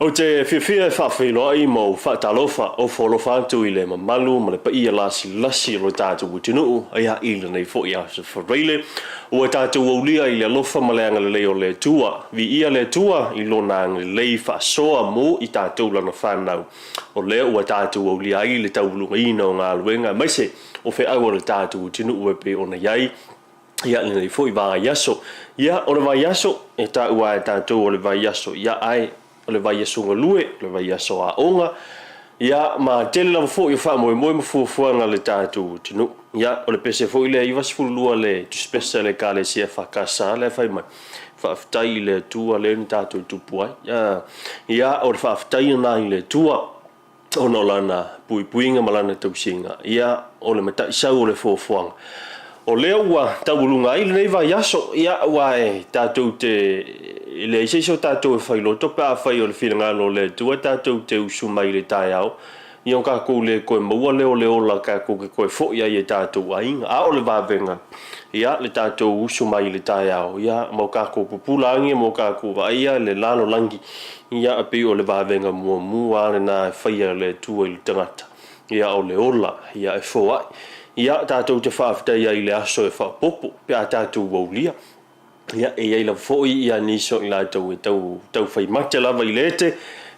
Ou te fiafia e faafeiloai ma ou faatalofa ofo alofa atu i le mamalu ma le paia lasilasi o lo tatou atunuu ia i lenei foi aso Faraile ua tatou aulia i le alofa ma le agalelei o le Atua. Viia le Atua i Lona agalelei faasoa mo i tatou lana fanau, o lea ua tatou aulia ai le tauulugaina o galuega aemaise o feau a le tatou atunuu e pei ona i ai ia lenei foi vaiaso. Ia, o le vaiaso, e taua e tatou o le vaiaso, ia ae o le vaiaso galue, o le vaiaso aoga, ia ma tele lava foi o faamoemoe ma fuafuaga a le tatou atunuu. Ia, o le pese foi lea 92 a le tusipesa a le Ekalesia EFKS lea e fai mai, Faafetai i le Atua lea na tatou tupu ai. Ia, o le faafetai lena i le Atua. ona o lana puipuiga ma lana tausiga, ia, o le mataisau o le fuafuaga. O lea ua taualuga ai lenei vaiaso, ia, aua e tatou te e leai se isi o tatou e failoto pe afai o le finagalo o le Atua tatou te usu mai i le taeao, ia ona tatou le toe maua lea o le ola tatou te toe foi ai i tatou aiga. A o le vavega, ia, le tatou usu mai i le taeao, ia, ma o tatou pupula agi ma o tatou vaaia le lalolagi, Ia, e pei o le vavega muamua lava lena e faia e le Atua i le tagata, ia o le ola, ia e foai. Ia, tatou te faafetai ai i le aso e faaopoopo pe a tatou aulia. Ia, e i ai lava foi ia nisi o i latou e tau taufai mate lava i le ete,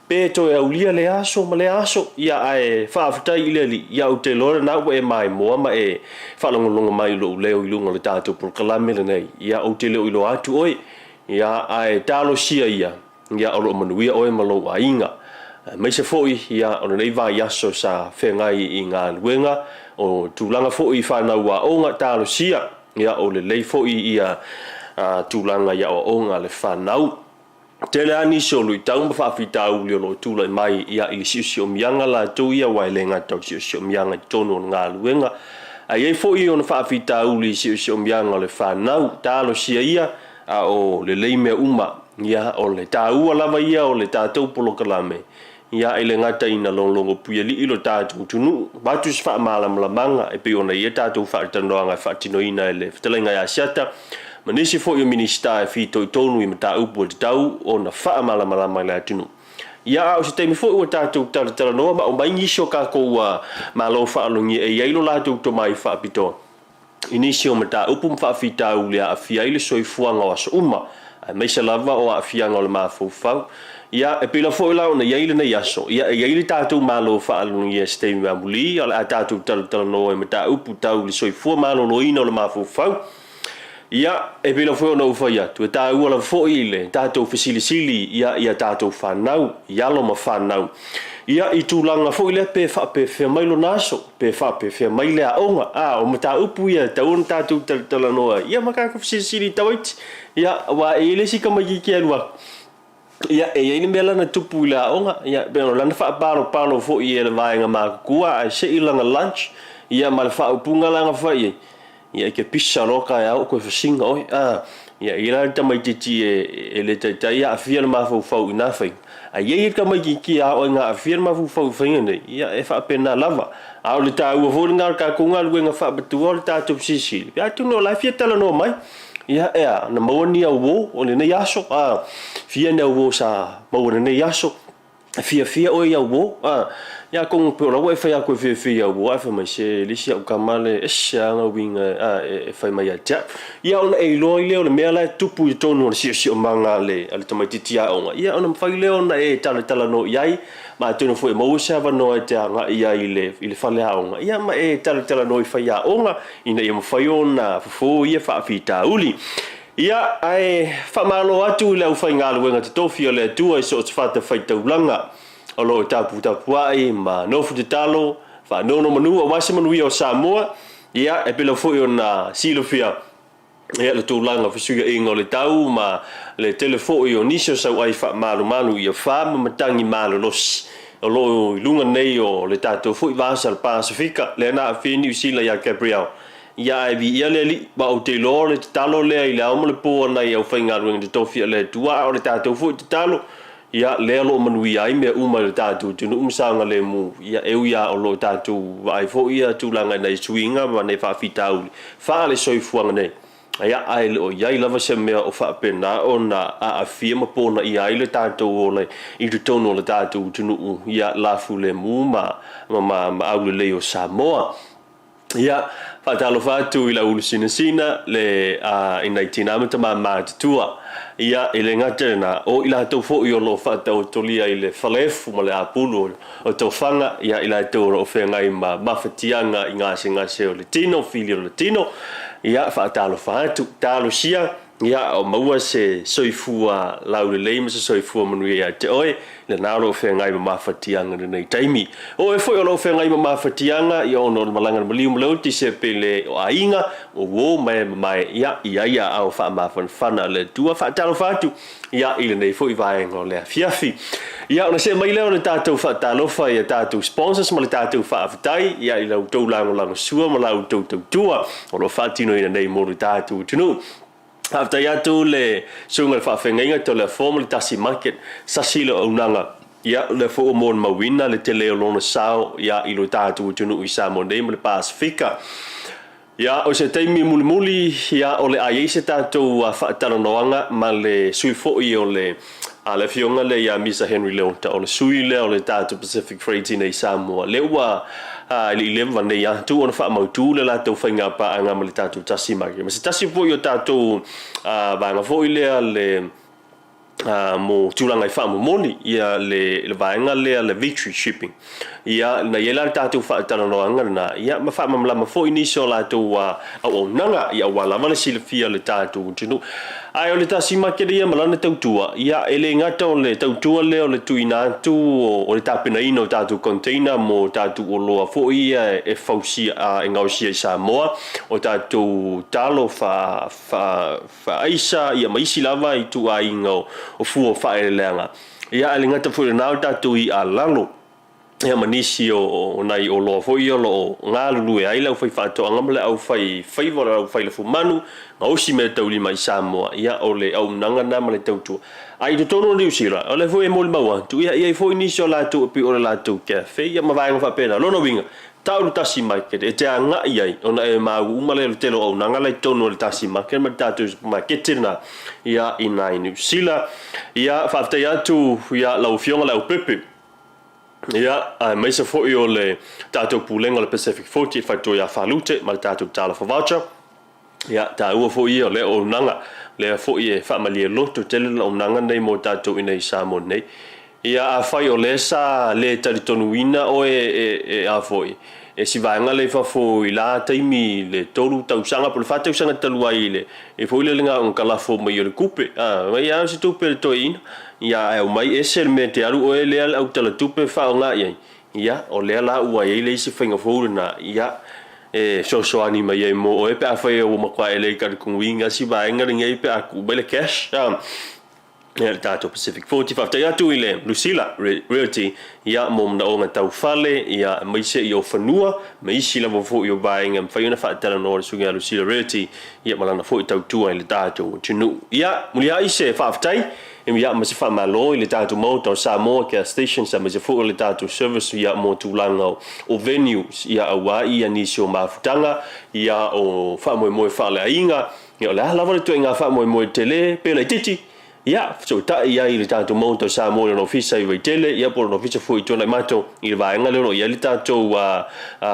pe toe aulia lea aso ma lea aso. Ia, ae faafetai i le Alii, ia ou te iloa lena ua e maimoa ma e faalogologo mai i lou leo i luga o le tatou polokalame lenei. Ia, ou te le o iloa atu oe, ia, ae talosia ia, Ia, o lo o manuia oe ma lou aiga. Aemaise foi, ia, o lenei vaiaso sa feagai i galuega, o tulaga foi i fanau aoga, talosia, ia, o lelei foi ia tulaga i aoaoga a le fanau. Tele lava nisi o luitau ma faafitauli o lo o tulai mai, ia, i le siosiomiaga latou ia, aua e le gata o le siosiomiaga i totonu o le galuega, ae i ai foi ona faafitauli i siosiomiaga o le fanau. Talosia ia, A o lelei mea uma, ia, o le taua lava ia o le tatou polokalame, ia, e le gata ina logologo puialii lo tatou atunuu, avatu se faamalamalamaga e pei ona i ai tatou faatalanoaga e faatinoina e le Fetalaiga ia Asiata ma nisi foi o Minisita e fitoitonu i mataupu e tatau ona faamalamalama i le atunuu. Ia, a o se taimi foi ua tatou talatalanoa ma aumai nisi o tatou malo faalogia e i ai lo latou tomai faapitoa, i nisi o mataupu ma faafitauli e aafia ai le soifuaga o aso uma, aemaise lava o aafiaga o le mafaufau. Ia, e pei lava foi la ona i ai lenei aso, ia, e i ai le tatou Malo faalogia i se taimi amuli, o le a tatou talatalanoa i mataupu tau i le soifua maloloina o le mafaufau. Ia, e pei lava foi ona ou fai atu, e taua lava foi le tatou fesilisili ia i a tatou fanau, i alo ma fanau, ia, i tulaga foi lea pe faapefea mai lona aso, pe faapefea mai le aoga. A, o mataupu ia e tatau ona tatou talatalanoa ai, ia ma tatou fesilisili i tamaiti. Ia, aua e i ai le isi tamaitiiti e alu atu, Ia, e i ai le mea la na tupu i le aoga, ia, pei o lana faapalopalo foi e le vaega matutua ae se i lana lunch, ia, ma le faaupuga la na fai i ai, ia, e te pisa loa taeao ou toe fasiga oe, a. Ia, e i ai la le tamaitiiti e, e le taitai aafia le mafaufau i na faiga, ae i ai le tamaitiiti e ao ina aafia le mafaufau i faiga nei, ia, e faapena lava. A o le taua foi lena o le tatou galuega faamatua o le tatou fesilisili, atonu o la e fia talanoa mai. Ia, ea, na maua ni auō o lenei aso, a, fia ni auō sa maua i lenei aso, e fiafia oe i auō, a, ia atonu pei o la ua e fai atu e fiafia i auō, ae fai mai, se le isi au tama le ese lava ana uiga a, e fai mai ia te au. Ia ona e iloa ai lea o le mea la e tupu i totonu o le siosiomaga a le, a le tamaitiiti aoga, ia ona mafai lea ona e talatalanoa i ai, ma atonu foi e maua se avanoa e te agai ai i le, i le faleaoga, ia ma e talatalanoa i faiaoga, ina ia mafai ona fofo ia faafitauli. Ia, ae faamalo atu i le aufaigaluega totofi a le Atua i so o se fatafaitaulaga o lo o taputapuai ma nofo tatalo, faanonomanu aua se manuia o Samoa. Ia, e pei foi ona silafia, ia, le tulaga o fesuiaiga o le tau ma le tele foi o nisi o sauai faamalumalu ia fa ma matagi malolosi o lo o i luga nei o le tatou foi vasa o le Pasefika, lea na aafia Niu Sila ia Gabrielle. Ia ae viia le Alii, ma ou te iloa o le tatalo lea i le ao ma le po a nai aufaigaluega totofi a le Atua, a o le tatou foi tatalo, ia, lea o lo o manuia ai mea uma i le tatou atunuu ma saogalemu, ia, e ui lava o lo o tatou vaai foi ia tulaga i nai suiga ma nai faafitauli faale-soifuaga nei. Ia, ae le o i ai lava se mea o faapena ona aafia ma ponaia ai le tatou ola i totonu o le tatou atunuu, ia, lafulemu ma ma ma aulelei o Samoa. Ia, faatalofa atu i lau ulusinasina le a i nai tina ma tama matutua. Ia, e le gata i lena, o i latou foi o lo o faataotolia i le falaefu ma le apulu o tofaga, ia, i latou o lo o feagai ma mafatiaga i gasegase o le tino, fili o le tino. Ia, faatalofa atu, talosia, ia, o maua se soifua laulelei ma se soifua manuia ia te oe, lena o lo o feagai ma mafatiaga i lenei taimi. O oe foi o lo o feagai ma mafatiaga, ia ona o le malaga a le maliu ma le oti se pele o aiga, o uo ma e mamae, ia, i ai aao faamafanafana a le Atua. Faatalofa atu, ia, i lenei foi vaega o le afiafi. Ia, ona see mai lea o le tatou faatalofa i a tatou sponsors ma le tatou faafetai, ia, i la outou lagolagosua ma la outou tautua o lo o faatinoina nei mo le tatou atunuu. Faafetai atu le susuga i le faafeagaiga Toleafoa ma le Tasi Market, sasi le auaunaga, ia, o lea foi ua molimauina le tele o lona sao, ia, i lo tatou atunuu i Samoa nei ma le Pasefika. Ia, o se taimi mulimuli, ia, o le a i ai se tatou faatalanoaga ma le sui foi o le, a le afioga lea ia Misa Henry Leota, o le sui lea o le tatou Pacific Freight i nei Samoa. Lea ua e le i leva nei atu ona faamautu le latou faigapaaga ma le tatou Tasi Market. Ma se tasi foi o tatou vaega foi lea le mo tulaga e faamomoli ia le vaega lea le Victory Shipping. Ia, na i ai la le tatou faatalanoaga lena, ia ma faamalamalama foi nisi o latou auaunaga, ia aua lava le silafia o le tatou atunuu. Ae o le tasi maketi ia ma lana tautua, ia e le gata o le tautua lea o le tuuina atu o le tapenaina o tatou container mo tatou oloa foi ia e fausia, e gaosia i Samoa, o tatou talo fa, fa, faaaisa ia ma isi lava ituaiga o fua o faaeleeleaga. Ia ae le gata foi i lena o le tatou i'a lalo ia ma nisi o nai oloa foi ia o lo o galulue ai le aufaifaatoaga ma le aufaifaiva o le aufailafumanu, gaosi meataulima i Samoa, ia o le auaunaga lena ma le tautua. Ae i totonu o Niu Sila, o lea foi e molimau atu, ia e i ai foi nisi o latou e pei o le latou cafe ia ma vaega faapena. O lona uiga, Tau le tasi market e te agai ai ona e maua uma lea o le tele o auaunaga la i totonu o le tasi market ma le tatou supermarket lena ia i ina i Niu Sila. Ia faafetai atu ia lau Afioga Leaupepe ia aemaise foi o le tatou Pulega o le Pacific 40 e faitotoa ia Falute ma le tatou Talofa Voucher. Ia, taua foi ia o lea auaunaga, lea foi e faamalie loto tele le auaunaga nei mo tatou inei i Samoa nei. Ia, afai o lea sa le talitonuina oe e, e, a foi, e si vaega lea i fafo i la taimi i le tolu tausaga po o le fa tausaga talu ai i le, e foi lele na ona kalafo mai o le tupe, a, mai lava se tupe a le toeaina, ia, ae aumai ese le mea e te alu oe lea le autala tupe e faaaoga i ai. Ia, o lea la ua i ai le isi faiga fou lena, ia, e fesoasoani mai ai mo oe pe afai ua matua e le talitonuina si vaega lenei pe a tuu mai le cash. A, ia, le tatou Pacific 40. Faafetai atu i le Lucilla Realty, ia, mo manaoga tau fale, ia, aemaise i o fanua, ma isi lava foi o vaega e mafai ona faatalanoa le suiga ia Lucilla Realty, ia, ma lana foi tautua i le tatou atunuu. Ia, muliai se faafetai. Ia ma se faamalo i le tatou Maota o Samoa Gas Stations aemaise foi o le tatou service ia mo tulaga o venues ia aua ia nisi o mafutaga ia o faamoemoe faaleaiga ia o le a lava le ituaiga faamoemoe tele pe laitiiti ia fesootai i ai i le tatou Maota o Samoa i lona ofisa i Vaitele ia po o lona ofisa foi i Tuanaimato i le vaega lea o lo o i ai le tatou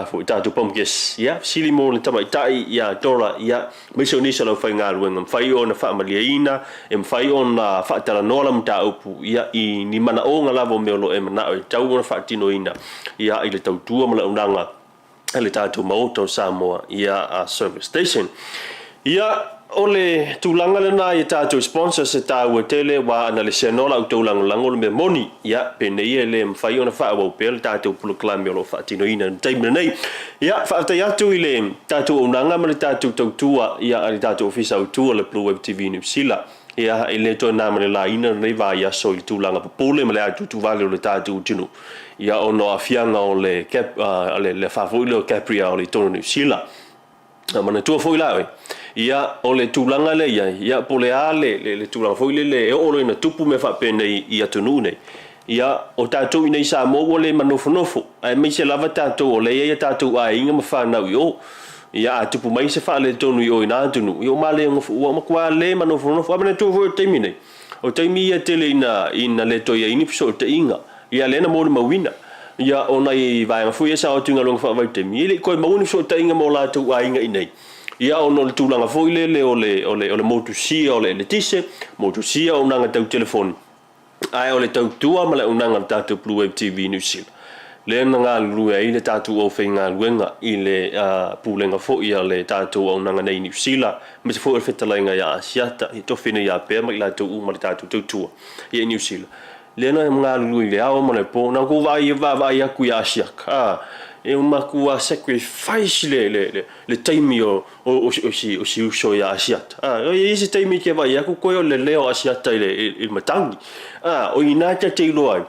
foi tatou pump gas ia fesili mo le tamaitai ia Dora ia aemaise o nisi o le aufaigaluega, e mafai ona faamalieina, e mafai ona faatalanoa lau mataupu ia, i ni manaoga lava o mea o lo o e manao e tatau ona faatinoina ia, i le tautua ma le auaunaga a le tatou Maota o Samoa ia, Service Station. Ia, o le tulaga lena i a tatou sponsors e taua tele, aua ana le seanoa la outou lagolago le mea moni, ia, penei e le mafai ona faaauau pea le tatou polokalame o lo o faatinoina i le taimi lenei. Ia, faafetai atu i le tatou auaunaga ma le tatou tautua ia a le tatou Ofisa Autu o le Blue Wave TV Niu Sila. Ia, e le toe na ma le laina lenei vaiaso i le tulaga popole ma le atuatuvale o le tatou atunuu, ia, ona o aafiaga o le, le afa foi lea o Gabrielle i totonu o Niu Sila. A manatua foi la oe, ia, o le tulaga lea i ai, ia, po o le a le, le, le tulaga foi lele e oo loa ina tupu mea faapenei i atunuu nei, ia, o tatou i inei i Samoa ua le manofonofo, aemaise lava tatou o lea e i ai a tatou aiga ma fanau i o. Ia, a tupu mai se faaletonu i o i na atunuu, ia ua male ua matua le manofonofo. Ae manatua foi o le taimi nei, o taimi ia e tele ina ina le toe i ai ni fesootaiga. Ia lea na molimauina. Ia, o nai vaega foi ia sa o atu i galuega faavaitaimi, e le i toe maua ni fesootaiga ma o latou aiga i inei. Ia, ona o le tulaga foi lele o le o le o le motusia o le eletise, motusia o auaunaga tau telefoni, Ae o le tautua ma le auaunaga a le tatou Blue Wave TV i Niu Sila, lea na galulue ai le tatou aufaigaluega i le pulega foi a le tatou auaunaga nei i Niu Sila, aemaise foi o le fetalaiga ia Asiata, i tofi nei ia Pea ma i latou uma le tatou tautua ia i Niu Sila, lea na galulue i le ao ma le po. Na outou vaai, vaavaai atu ia Asiata, e matua sacrifice le, le, le, le taimi o, o, o, si, o si uso ia Asiata. A, e i ai se taimi e te vaai atu koe o le leo o Asiata i le, i le matagi. A, o i ina ta te iloa ai,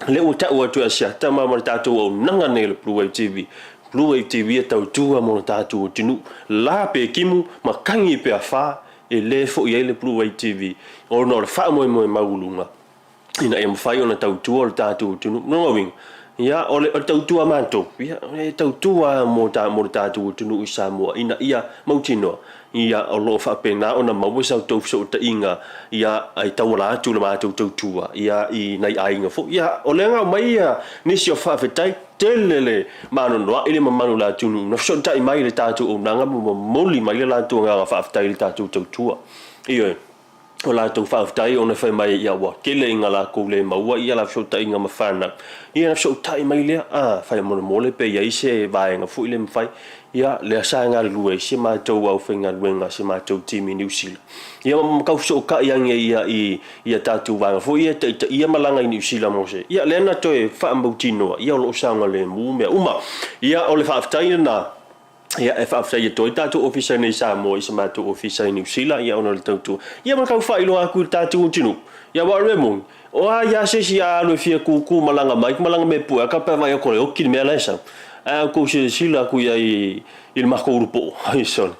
lea ua tau atu e Asiata ma, ma le tatou auaunaga nei o le Blue Wave TV. Blue Wave TV e tautua mo le tatou atunuu. La pe timu, matagi pe afa, e le foi ai le Blue Wave TV ona o le faamoemoe maualuga ina ia mafai ona tautua lo tatou atunuu. Lona uiga, ia, o le, o le tautua a matou, ia, e tautua lava mo, ta, mo le tatou atunuu i Samoa, ina ia mautinoa, ia, o lo o faapena ona maua sa outou fesootaiga, ia, e tauala atu i le matou tautua, ia, i nai aiga foi. Ia, o lea na aumai ia nisi o faafetai, tele le maanoanoa'i le mamalu o le atunuu na fesootai mai i le tatou auaunaga ma momoli mai le latou agaga faafetai i le tatou tautua. Ioe. O latou faafetai ona fai mai ia ua tele ina latou le maua ia la fesootaiga ma fanau, ia ona fesootai mai lea, a faamolemole pe i ai se vaega foi le mafai, ia lea sa galulue ai si matou aufaigaluega si matou team i Niu Sila. Ia ma tau fesootai ane ia i ia tatou vaega foi ia e taitaia malaga i Niu Sila mo se, ia lea na toe faamautinoa, ia o lo o saogalemu mea uma. Ia o le faafetai lena. Ia, e faafetai atu ai le tatou ofisa nei i Samoa i se matou ofisa i Niu Sila, ia ona o le tautua. Ia ma tau faailoa atu i le tatou atunuu. Ia aua o le mea moni, o a ia se isi a alu e fia kūkū malaga mai, malaga me pue aka pe vaai atu o le oki le mea la e sau. Ae a outou silasila atu i ai i le matou ulupoo, ai sole.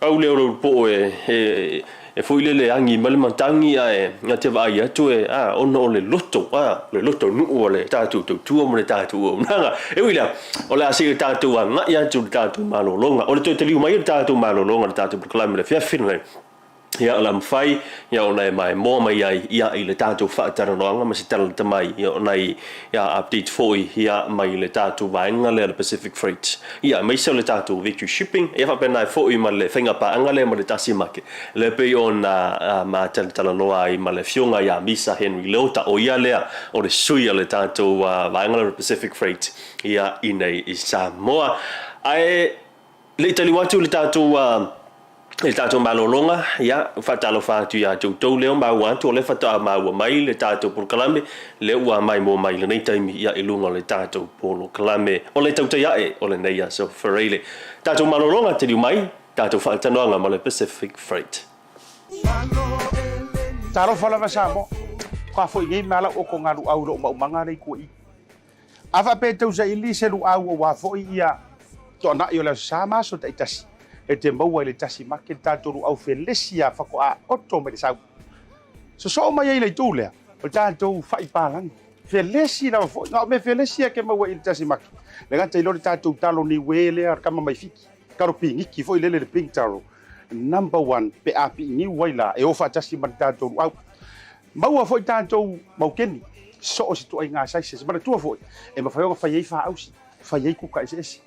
Pau lea o le ulupoo e, e, e foi lele e agi mai le matagi ae na te vaai atu e, a, ona o le loto, a, le loto nuu o le tatou tautua ma le tatou auaunaga. E ui i lea, o le a seia tatou agai atu i le tatou malologa. O le toe taliu mai o le tatou malologa i le tatou polokalame i le afiafi lenei, ia, o le a mafai ia ona e maimoa mai ai ia i le tatou faatalanoaga ma se tala lata mai ia o nai ia update foi ia mai le tatou vaega lea o le Pacific Freight ia aemaise o le tatou Victory Shipping ia faapena ai foi ma le faiga paaga lea ma le Tasi Make lea pei ona matalatalanoa ai ma le afioga ia Misa Henry Leota o ia lea o le sui o le tatou vaega lea o le Pacific Freight ia inei i Samoa. Ae le i taliu atu i le tatou i le tatou malologa, ia, faatalofa atu ia te outou lea ua maua atu, o lea faatoa maua mai le tatou polokalame, lea ua maimoa mai i lenei taimi, ia, i luga o le tatou polokalame o le tautai ae o lenei aso Faraile. Tatou malologa, taliu mai, tatou faatalanoaga ma le Pacific Freight. Talofa lava Samoa, ua foi nei mea lau oko galuau i lou maumaga lea i tua i. A faapea e tausaili se luau aua foi ia toanai o le Aso Sa ma aso taitasi, e te maua i le tasi make le tatou luau felesi a faatoa oto mai le sau. Sosoo mai ai i le itu lea, o le tatou fai palagi. Felesi lava foi, na o mea felesi a ke maua i le tasi make. Le gata i lea o le tatou talo niue lea, le kama mai Fiti, talo piniki foi lele le pink taro, number one pe a piiniu ai la, e o faatasi ma le tatou luau. Maua foi tatou maukeni, so o se ituaiga sizes. Manatua foi, e mafai ona fai ai faausi, fai ai kuka eseese.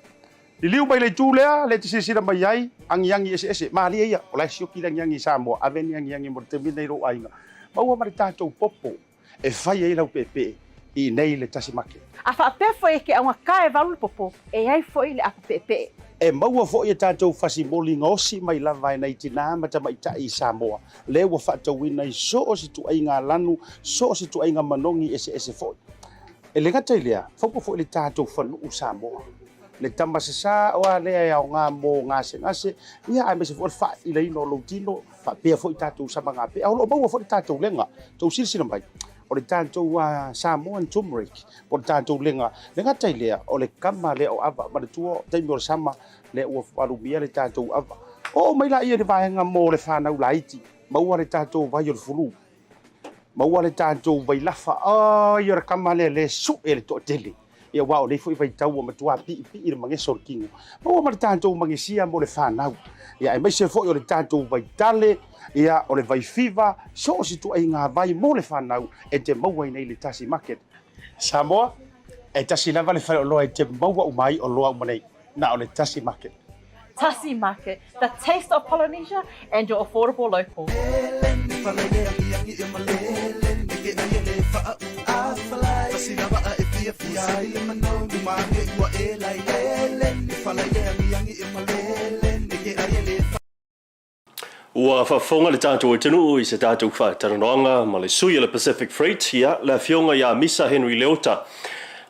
Liliu mai le itu lea, lea e te silasila mai ai, agiagi eseese, malie ia, o la e sioki le agiagi i Samoa, ave ni agiagi mo le taimi lenei i lou aiga. Maua ma le tatou popo e fai ai lau peepee i inei i le tasi make. A faapea foi e ke augata e valu le popo, e ai foi le apo peepee. E maua foi e tatou fasimoli gaosi mai lava e nai tinā ma tamaitai i Samoa, lea ua faatauina i so o se ituaiga lanu, so o se ituaiga manogi eseese foi. E le gata i lea, faupa foi le tatou fanuu Samoa, le tama sasā o a lea e aoga mo gasegase, ia aemaise foi o le faailaina o lou tino, faapea foi tatou samagapea. O lo o maua foi le tatou lega, tou silasila mai, o le tatou Samoan turmeric, po o le tatou lega. Le gata i lea, o le kama lea o ava, manatua taimi o le sama, lea ua alumia le tatou ava. Oo mai laia i le vaega mo le fanau laiti, maua le tatou vai o le fulu, maua le tatou vailafa, ai o le kama lea le sue le toatele. Ia aua o nei foi vaitau ua matua piipii le mageso o le tino. Maua ma le tatou magesia mo le fanau. Ia aemaise foi o le tatou vaitale, ia o le vaifiva, so o se ituaiga vai mo le fanau e te maua i nei le Tasi Market. Samoa, e tasi lava le faleoloa e te maua uma ai oloa uma nei, na o le Tasi Market. Tasi Market, the taste of Polynesia and your affordable local. Ua faafofoga le tatou atunuu i se tatou faatalanoaga ma le sui o le Pacific Freight, ia, le Afioga ia Misa Henry Leota.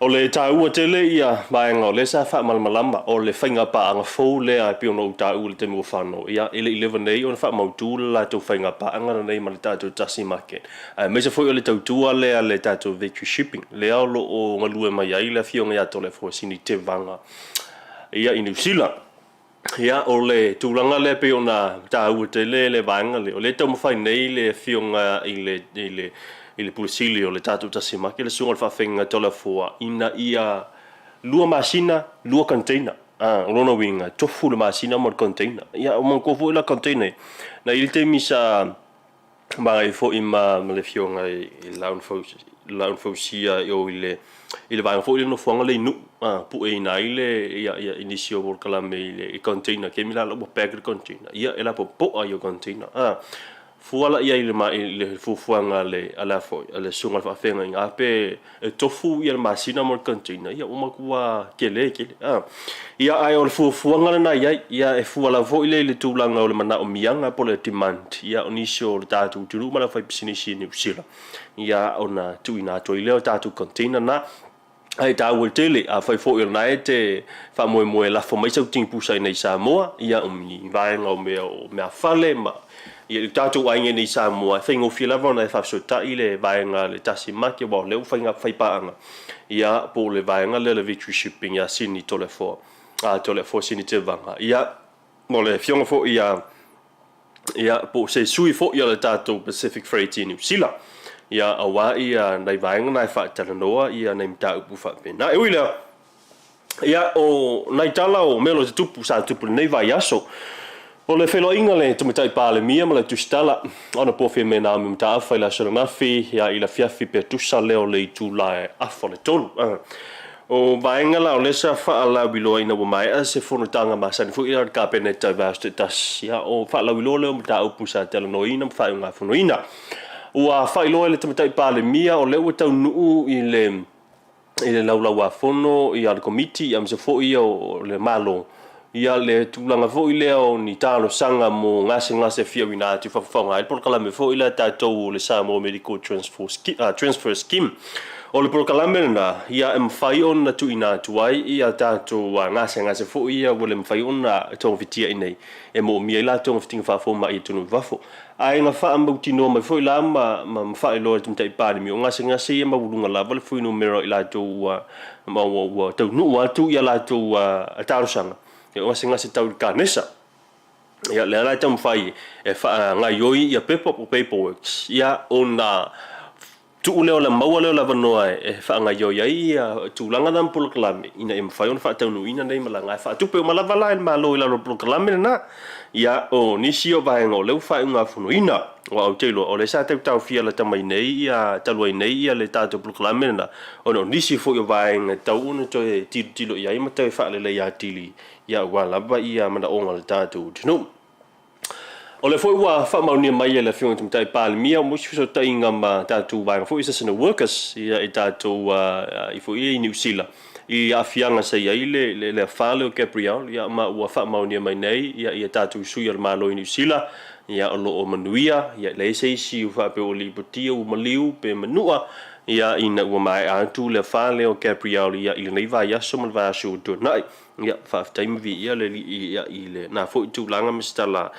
O le taua tele ia vaega o lea sa faamalamalama o le faiga paaga fou lea e pei ona ou taua i le taimi ua fano, ia, e le i leva nei ona faamautu le latou faiga paaga lenei ma le tatou Tasi Market, aemaise foi o le tautua lea a le tatou Victory Shipping, lea o lo o galue mai ai le Afioga ia Toleafoa Sini Tevaga, ia, i Niu Sila. Ia, o le tulaga lea pei ona taua tele le vaega lea, o lea e taumafai nei le Afioga i le, i le, i le Pule Sili o le tatou Tasi Maki, le Susuga o le Faafeagaiga Toleafoa, ina ia lua masina, lua container. A, o lona uiga, tofu le masina ma le container. Ia, o manatua foi la container, na i ai le taimi sa Magai foi ma le Afioga i le Launfausia i o i le i le vaega foi le nofoaga lea i Nuu, pueina ai le ia ia i nisi o polokalame i le container kemi la ua pack le container ia e lapopoa ia container a fua la i ai i le fuafuaga a le a le foi a le susuga i le faafeagaiga a pe e tofu ia le masina mo le container, ia ua matua tele tele. A. Ia, ae o le fuafuaga lena i ai, ia e fua lava foi lea i le tulaga o le manaomiaga po o le demand, ia o nisi o le tatou atunuu ma le aufaipisinisi i Niu Sila, ia ona tuuina atu ai lea o tatou container na. Ae taua tele, afai foi o lena e te faamoemoe e lafo mai sau tinipusa i inei i Samoa, ia o ni vaega o mea o meafale ma Ia, i lo tatou aiga i nei i Samoa, e faigofie lava ona e faafesootai le vaega a le Tasi Maki, aua o lea ua faiga, faipaaga, ia, po o le vaega lea o le Victory Shipping ia Sini Toleafoa, a, Toleafoa Sini Tevaga. Ia, mo le afioga foi ia, ia, po o se sui foi o le tatou Pacific Freight i Niu Sila, ia, aua ia nai vaega na e faatalanoa ia nai mataupu faapena. E ui i lea, Ia, o nai tala o mea o lo o tutupu, sa tutupu i lenei vaiaso. O le feiloaiga a le Tamaitai Palemia ma le Tusitala, ona po Fiame Naomi Mataafa i le aso ananafi, ia, i le afiafi pe tusa lea o le itula e afa o le tolu. O vaega la o lea sa faalauiloa ina ua maea se fonotaga masani foi a le Kapeneta i vaiaso taitasi, ia, o faalauiloa lea o mataupu sa talanoaina ma faaiugafonoina. Ua faailoa e le Tamaitai Palemia o lea ua taunuu i le i le Laulau-a-Fono a le Komiti aemaise foi o le Malo ia le tulaga foi lea o ni talosaga mo gasegase e fia auina atu i fafo faaaoga ai le polokalame foi lea a tatou o le Samoa Medical Transfer Scheme. O le polokalame lena, ia e mafai ona tuuina atu ai ia tatou gasegase foi ia ua le mafai ona togafitia i inei e moomia ai la togafitiga faafomai i atunuu i fafo. Ae na faamautinoa mai foi la ma ma faailoa e le Tamaitai Palemia, o gasegase ia maualuga lava le fuainumera o i latou ua ma ua ua taunuu atu i a latou talosaga, ia o gasegase tau i le kanesa. Ia lea la e taumafai e faagaoioi ia pepa po o paperworks, ia ona tuu lea o le maua lea o le avanoa e faagaoioi ai ia tulaga na ma polokalame ina ia mafai ona faataunuuina nei malaga. Ae faatupe uma lava la e le Malo i lalo o le polokalame lena. Ia, o nisi o vaega o lea ua faaiugafonoina, aua ou te iloa o lea sa tau taofia lata mai nei ia, talu ai nei ia le tatou polokalame lena, ona o nisi foi o vaega e tatau ona toe tilotilo i ai ma toe faaleleia atili, ia aua lava ia manaoga o le tatou atunuu. O lea foi ua faamaonia mai e le Afioga i le Tamaitai Palemia mo isi fesootaiga ma tatou vaega foi Seasonal Workers ia i tatou i foi i Niu Sila i aafiaga sa i ai le le afa lea o Gabrielle ia ma ua faamaonia mai nei ia ia tatou sui o le Malo i Niu Sila ia o lo o manuia ia e leai se isi ua faapea ua lipotia ua maliu pe manua ia ina ua maea atu le afa lea o Gabrielle ia i lenei vaiaso ma le vaiaso ua tuanai. Ia, faafetai ma viia le Alii ia i lena foi tulaga ma se tala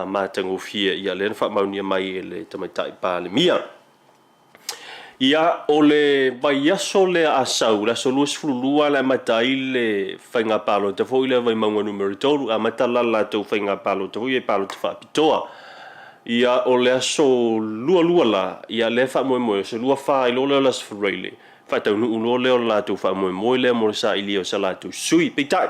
matagofie ia lea na faamaonia mai e le Tamaitai Palemia. Ia, o le vaiaso lea a sau, le aso 22 le amata ai le faiga palota foi lea Vaimauga numera 3, amata la le latou faiga palota foi ia palota faapitoa. Ia, o le aso 22 la, ia lea e faamoemoe, aso 24 ai loa lea o le aso Faraile. faataunuu loa lea o le latou faamoemoe lea mo le sailia o sa latou sui. Peitai,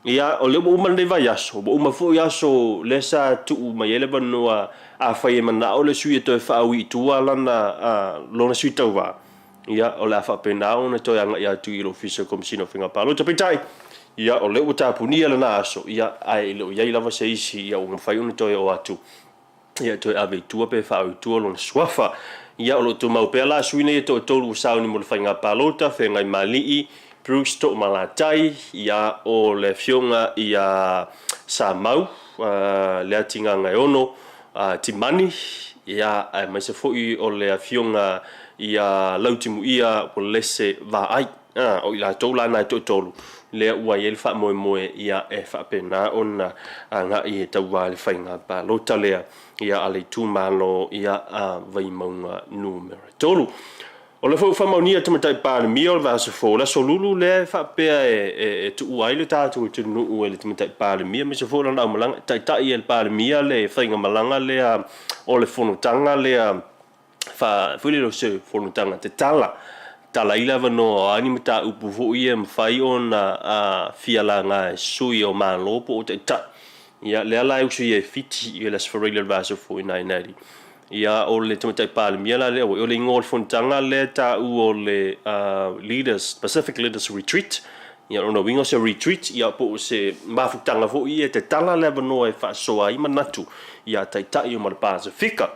ia, o lea ua uma lenei vaiaso, ua uma foi aso lea sa tuu mai ai le avanoa afai e manao le sui e toe faaui i tua lana, lona sui tauva, ia, o le a faapena ona toe agai atu i le Ofisa o Komesina o Faiga Palota. Peitai, ia, o lea ua tapunia lena aso, ia, ae e le o i ai lava se isi ia ua mafai ona toe oo atu ia toe ave i tua pe faaoo i tua lona suafa. Ia, o lo o tumau pea la sui nei e toatolu ua sauni mo le faiga palota, Feagaimalii, Bruce Toomalatai, ia, o le afioga ia Samau Leatigagaeono Timani, ia, aemaise foi o le afioga ia Lautimuia Uelese Vaai. O i latou la na e toatolu lea ua i ai le faamoemoe ia e faapena ona agai e tauva i le faiga palota lea ia a le itumalo ia a Vaimauga Nu.3. O lea foi ua faamaonia e le Tamaitai Palemia o le vaiaso fou, o le aso Lulu lea e faapea e tuua ai le tatou atunuu e le Tamaitai Palemia aemaise foi o lana aumalaga, e taitai e le Palemia le faigamalaga lea o le fonotaga lea foi lele o se fonotaga tatala, tatala ai le avanoa o a ni mataupu foi ia e mafai ona fia laga e sui o Malo po o Taitai. Ia, lea la e usu ia e Fiti i le Aso Faraile o le vaiaso fou i Nainari. Ia, o le Tamaitai Palemia la lea, o le igoa o le fonotaga lea e taua o le Leaders, Pacific Leaders Retreat. Ia, o lona uiga o se retreat, ia po o se mafutaga foi ia e tatala le avanoa e faasoa ai manatu ia Taitai uma o le Pasefika.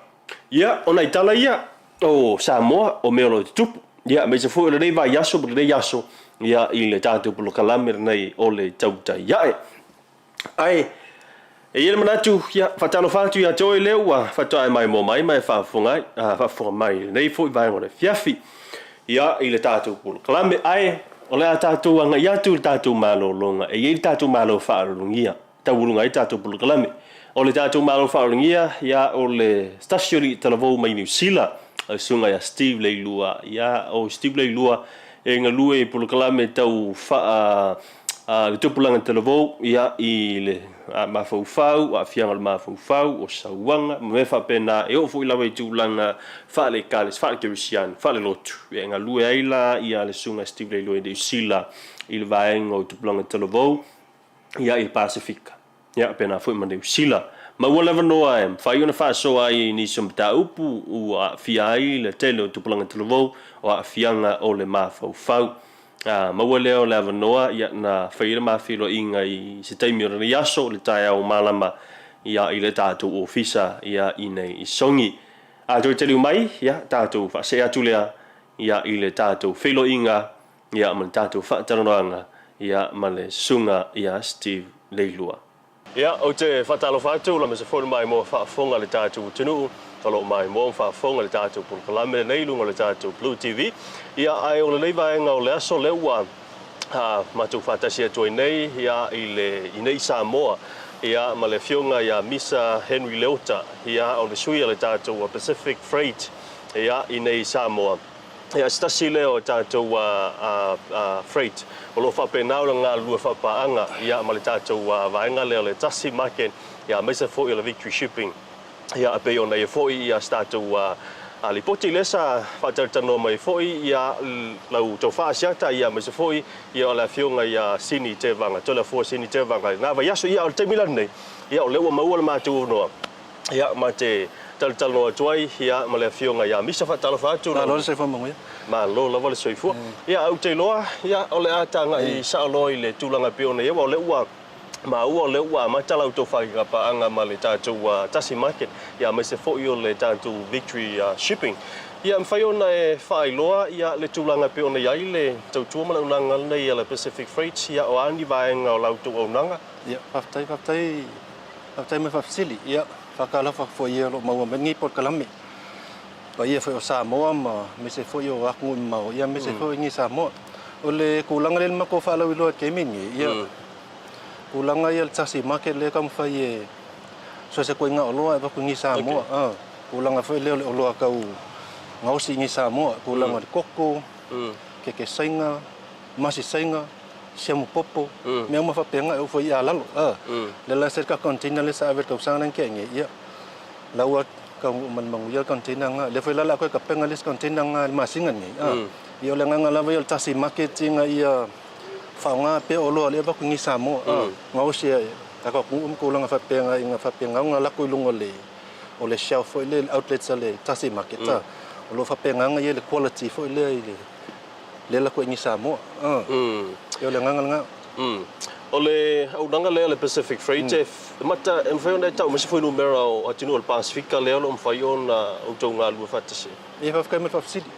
Ia, o nai tala ia o Samoa, o mea o lo o tutupu, ia, aemaise foi o lenei vaiaso ma lenei aso, ia, i le tatou polokalame lenei o le Tautai Ae. Ae, e i ai le manatu, ia, faatalofa atu ia te oe lea ua faatoa e maimoa mai ma e faafofoga ai, faafofoga mai i lenei foi vaega o le afiafi, ia, i le tatou polokalame. Ae, o le a tatou agai atu i le tatou malologa, e i ai le tatou malo faaaloalogia. Tauuluga ai tatou polokalame. O le tatou Malo faaaloalogia, ia, o le se tasi o alii talavou mai Niu Sila, o le susuga ia Steve Leilua. Ia, o Steve Leilua e galue i polokalame tau faa le tupulaga talavou, ia, i le mafaufau, aafiaga o le mafaufau, o sauaga, ma mea faapena, e oo foi lava i tulaga faale-Ekalesia, faale-Kerisiano, faale-lotu. Ia, e galue ai la ia le susuga ia Steve Leilua i Niu Sila i le vaega o tupulaga talavou, ia i le Pasefika, ia pēnā foi ma Niu Sila. Maua le avanoa e mafai ona faasoa ai i nisi o mataupu ua aafia ai le tele o tupulaga talavou o aafiaga o le mafaufau. A maua lea o le avanoa, ia na fai ai le ma feiloaiga i se taimi o lenei aso, le taeao malama, ia i le tatou ofisa ia i nei i Sogi. A toe taliu mai, ia tatou faasee atu lea ia i le tatou feiloaiga ia ma le tatou faatalanoaga ia ma le Susuga ia Steve Leilua. Ia, ou te faatalofa atu, aemaise foi le maimoa faafofoga a le tatou atunuu o lo o maimoa ma faafofoga i le tatou polokalame lenei i luga o le tatou Blue TV. Ia, ae o lenei vaega o le aso lea ua matou faatasi atu ai nei ia i le i nei Samoa ia ma le Afioga ia Misa Henry Leota, ia o le sui a le tatou Pacific Freight ia i nei Samoa. Ia, se tasi lea o tatou freight o lo o faapena ona galulue faapaaga ia ma le tatou vaega lea o le Tasi Market ia aemaise foi o le Victory Shipping ia e pei ona i ai foi ia se tatou lipoti lea sa faatalatalanoa mai ai foi ia lau tofa Asiata ia aemaise foi ia o le afioga ia Sini Tevaga, Toleafoa Sini Tevaga i lena vaiaso. Ia, o le taimi la lenei, ia o lea ua maua le matou avanoa Ia, ma te talatalanoa atu ai, ia, ma le Afioga ia Misa. Faatalofa atu. Malo le soifua manuia. Malo lava le soifua. Ia, ou te iloa, ia, o le a tagai sao loa i le tulaga e pei ona i ai, aua o lea ua maua o lea ua amata la outou faigapaaga ma le tatou Tasi Market, ia, aemaise foi o le tatou Victory Shipping. Ia, e mafai ona e faailoa, ia, le tulaga e pei ona i ai le tautua ma le auaunaga lenei a le Pacific Freight, ia, o a ni vaega o la outou auaunaga? Ia, faafetai, faafetai. Faafetai mo le faafesili. Ia, faatalofa foi ia o lo o maua mai lenei polokalame. Paia foi o Samoa ma aemaise foi o atunuu e mamao, ia aemaise foi i Samoa. O le tulaga lea na matou faalauiloa i le taimi lenei, ia, tulaga ia o le Tasi Market lea e taumafai e so o se ituaiga oloa e avatu i Samoa. A, tulaga foi lea o le oloa tau gaosi i Samoa, tulaga o le koko, keke saina, masi saina, siamu popo, mea uma faapena e oo foi i alalo. A, lea la sa i le tatou container lea sa ave i le tausaga lea na tea nei, ia, la ua taunuu ma le manuia le container lena. Lea foi la o le a toe tapena le isi container lena i le masina lenei, a, Ia o le agaga lava ia o le tasi market ina ia faaaoga pea oloa o lea e avatu i Samoa a gaosi e tatou atunuu ma tulaga faapena ina faapena ona alu atu i luga o le o le shelf foi lea i le outlets a le tasi market a o lo o faapena ona i ai le quality foi lea i le lea e alu atu ai i Samoa a ia o le agaga lena. O le auaunaga lea a le Pacific Freight e mata e mafai ona e tau mai se fuainumera o atunuu o le Pasefika lea o lo o mafai ona outou galulue faatasi ai? Ia faafetai mo le faafesili.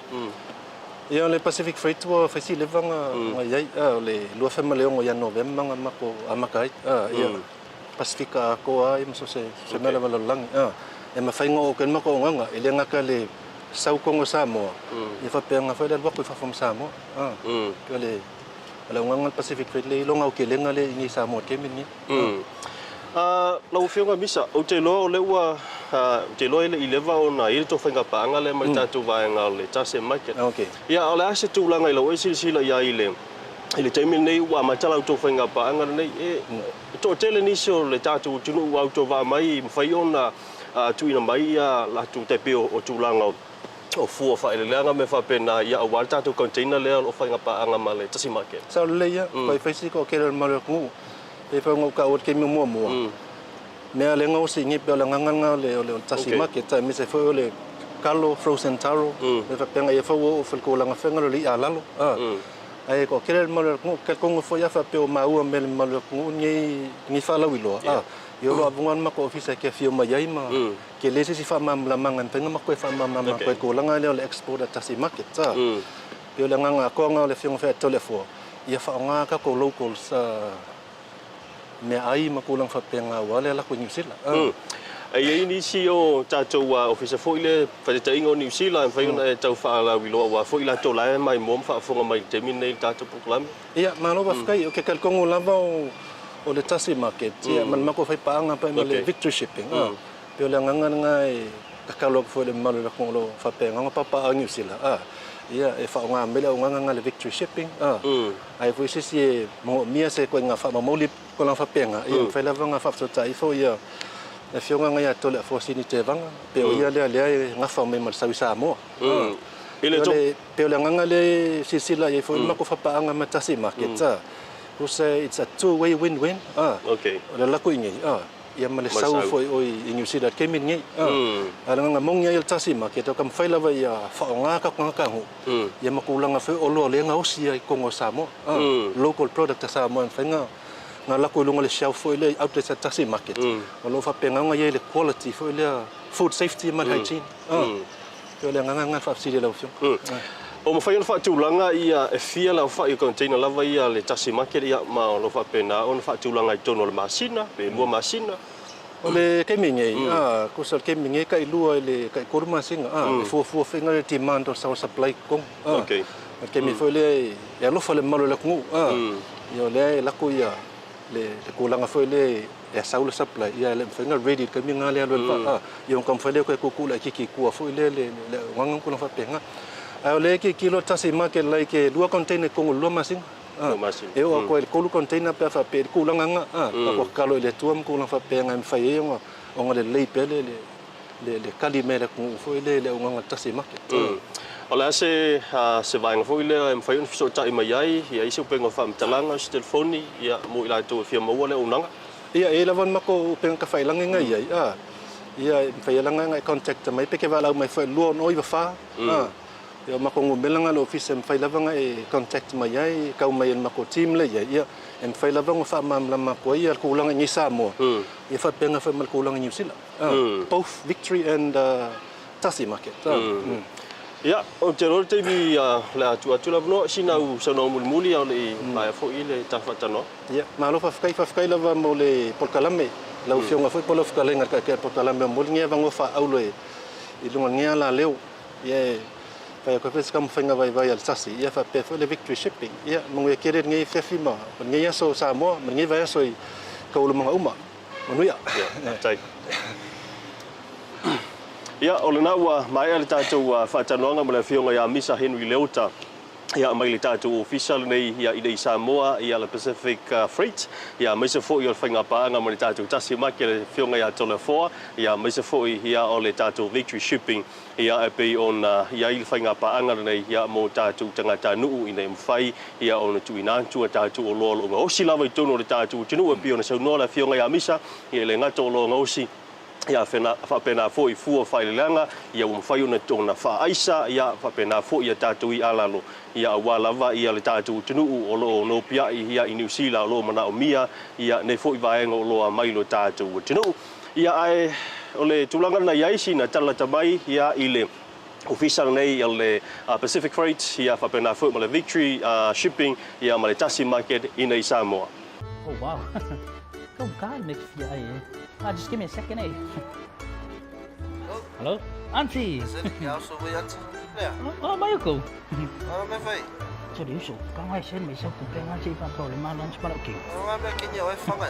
Ia o le Pacific Freight ua fai si leva na i ai, o le 2006 ia Novema na matou amata ai. Ia Pasefika atoa ai ma so o se mea lava o le lalolagi. E mafai ona oo atu ai le matou auaunaga, e le gata i le sau i totonu o Samoa, ia faapea foi le alu atu i fafo ma Samoa. Pei o le auaunaga le Pacific Freight lea e i lona aotelega lea i inei i Samoa i le taimi lenei. Lau Afioga Misa, ou te iloa o lea ua, ou te iloa e le i leva ona i ai le tou faigapaaga lea ma le tatou vaega o le Tase Market. Ia, a o le a se tulaga i lau e silasila i ai i le, i le taimi lenei ua amata la outou faigapaaga lenei? E, e toatele nisi o le tatou atunuu ua autovaa mai e mafai ona tuuina mai ia latou tai pei o tulaga o, o fua faaeleeleaga ma mea faapena, ia aua le tatou container lea o lo o faigapaaga ma le Tasi Market. Sao lelei ia, fai si toatele o le mamalu o le atunuu. Pei foi ona ou taua i le taimi muamua, mea lea na osi nei pei o le agaga lena o le tasi market aemaise foi o le kalo, frozen taro, mea faapena ia foi ua oo foi i le tulaga foi lena o le i'a lalo. Ae toatele le mamalu o le atunuu, talitonu foi a faapea ua maua mai e le mamalu o le atunuu lenei faalauiloa, ia o lo o avanoa le matou ofisa e te afio mai ai ma tele se isi faamalamalamaga e mafai ona matou toe faamalamalama atu ai i le tulaga lea o le export a le tasi market. Pei o le agaga atoa lena o le Afioga foi ia Toleafoa, ia faaaoga tatou locals meaai ma tulaga faapena aua le alu atu i Niu Sila. E i ai nisi o tatou ofisa foi lea faataitaiga o Niu Sila e mafai ona e tau faalauiloa aua foi latou la e maimoa ma faafofoga mai i le taimi lenei i le tatou polokalame. Ia, malo faafetai. Ou te talitonu lava o le tasi market ia ma le matou faipaaga pai ma le Victory Shipping. Pei o le agaga lena e tatalo atu foi i le mamalu o le atunuu o lo o faapena ona papaaao i Niu Sila, a, ia, e faaaoga mai le auaunaga lena a le Victory Shipping, a, a i ai foi se isi e manaomia se ituaiga faamaumau tulaga faapena, ia, e mafai lava ona faafesootai ifo ia le Afioga lena ia Toleafoa Sini Tevaga, pei o ia lea lea e gafa mai ma le sau i Samoa. A, pei o le agaga lea e silasila i ai foi le matou faapaaga ma Tasi Market, a, because it's a two way win win, a, o le alu atu i inei, a, ia ma le sau foi o i Niu Sila i le taimi lenei. A o le agaga moni lava ia o le tasi market, o taumafai lava ia faaaoga tatou tagata nuu ia ma tulaga foi o oloa lea e gaosi ai i totonu o Samoa. Local product a Samoa e mafai ona alu atu i luga o le shelf foi lea i outlets a le tasi market, o lo o faapena ona i ai le quality foi lea, food safety ma le hygiene. Pei o le agaga lena e faafesili i lau Afioga. Ua mafai ona faatulaga ia e fia le aofai o container lava ia a le tasi market ia ma o lo o faapena ona faatulaga i totonu o le masina pe lua masina. O le taimi nei, a, tusa o le taimi nei e tailua i le taitolu masina, a, e fuafua foi le demand o le supply i totonu, a. O le taimi foi lea e alofa le mamalu o le atunuu, a, ia o lea e lako ia le tulaga foi lea e sau le supply, ia e le mafai ona ready i le taimi lena lea e alu ai le vaa, a, ia ona taumafai lea e toe tuutuu laitiiti i tua foi lea le auaunaga ma tulaga faapena. Ae o lea e tilotilo le tasi market like e lua container i totonu o le lua masina, a, e oo atu ai i le tolu container pe a faapea i le tulaga lena, a, tatou tatalo i le Atua ma tulaga faapena e mafai ai ona lelei pea le le tali mai a le atunuu foi lea i le auaunaga a le tasi market. O le a se se vaega foi lea e mafai ona fesootai mai ai, ia i se upega o faamatalaga, se telefoni, ia, mo i latou e fia maua le auaunaga? Ia, e i ai lava le matou upega tafailagi na i ai, a, ia, e mafai lava ona e contact mai pe e te valaau mai foi i le 269 4, a, ia, o matou numera na a le ofisa e mafai lava ona e contact mai ai, e tau mai e le matou team lea e i ai, ia, e mafai lava ona faamalamalama atu ai le tulaga i inei i Samoa, ia faapena foi ma le tulaga i Niu Sila. Both Victory and Tasi Market. Ia, ou te iloa le taimi o le a tuu atu le avanoa i sina au saunoaga mulimuli a o le i maea foi le ta faatalanoaga. Ia, malo faafetai, faafetai lava mo le polokalame, lau Afioga foi po o lau fetalaiga i le taitai o le polokalame mo lenei avanoa faaauro i luga o lenei alaleo. Ia, e fai atu ai foi se taumafaiga vaivai a le Tasi, ia faapea foi le Victory Shipping. Ia, manuia tele lenei afiafi ma lenei aso o Samoa ma lenei vaiaso i taualumaga uma. Manuia. Ia, faafetai. Ia, o lena ua maea le tatou faatalanoaga ma le Afioga ia Misa Henry Leota, Ia, mai le tatou ofisa lenei ia i nei Samoa, ia le Pacific Freight, ia aemaise foi o le faigapaaga ma le tatou Tasi Maki le Afioga ia Toleafoa, ia aemaise foi ia o le tatou Victory Shipping, ia e pei ona i ai le faigapaaga lenei ia mo tatou tagatanuu ina ia mafai ia ona tuuina atu a tatou oloa o lo o gaosi lava i totonu o le tatou atunuu e pei ona saunoa le Afioga ia Misa, ia e le gata o oloa gaosi, Ia faapena foi fua faaeleeleaga, ia ua mafai ona ona faaaisa, ia faapena foi ia tatou i'a lalo, ia aua lava ia le tatou atunuu o lo o nopiai ia i Niu Sila o lo o manaomia ia nei foi vaega o oloa mai lo tatou atunuu. Ia ae o le tulaga na i ai sina tala lata mai ia i le ofisa lenei o le Pacific Freight, ia faapena foi ma le Victory Shipping ia ma le Tasi Market i nei Samoa. Oh wow. Go God make fia ai eh. Ah, just give me a second eh. Hello? Auntie. Oh, mai ko. Ah, me fai. Sorry, uso. Ka ngai sen me sa ku pe ngai che pa ko le ma lunch pa okay. Ah, me ke ni oi fanga.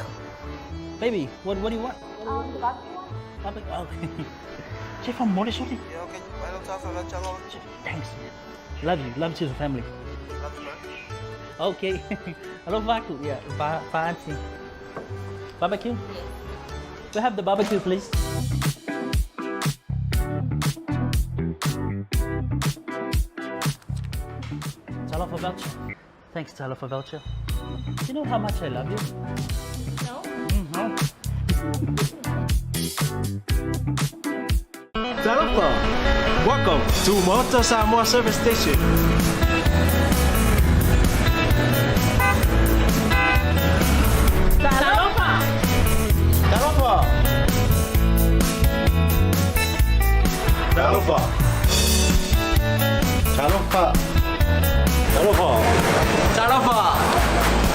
Baby, what what do you want? Barbecue one? Barbecue. Okay. Che fa more sorry. Yeah, okay. Mai lo ta fa la chalo. Thanks. Love you. Love to the family. Love you, man. Okay. Hello, Vaku. Yeah, va, va auntie. Barbecue? We have the barbecue, please. Talofa voucher. Thanks, Talofa voucher. You know how much I love you? No? No. Talofa! Welcome to Maota Samoa Service Station. Talofa! Talofa! Talofa! Talofa! Talofa! Talofa!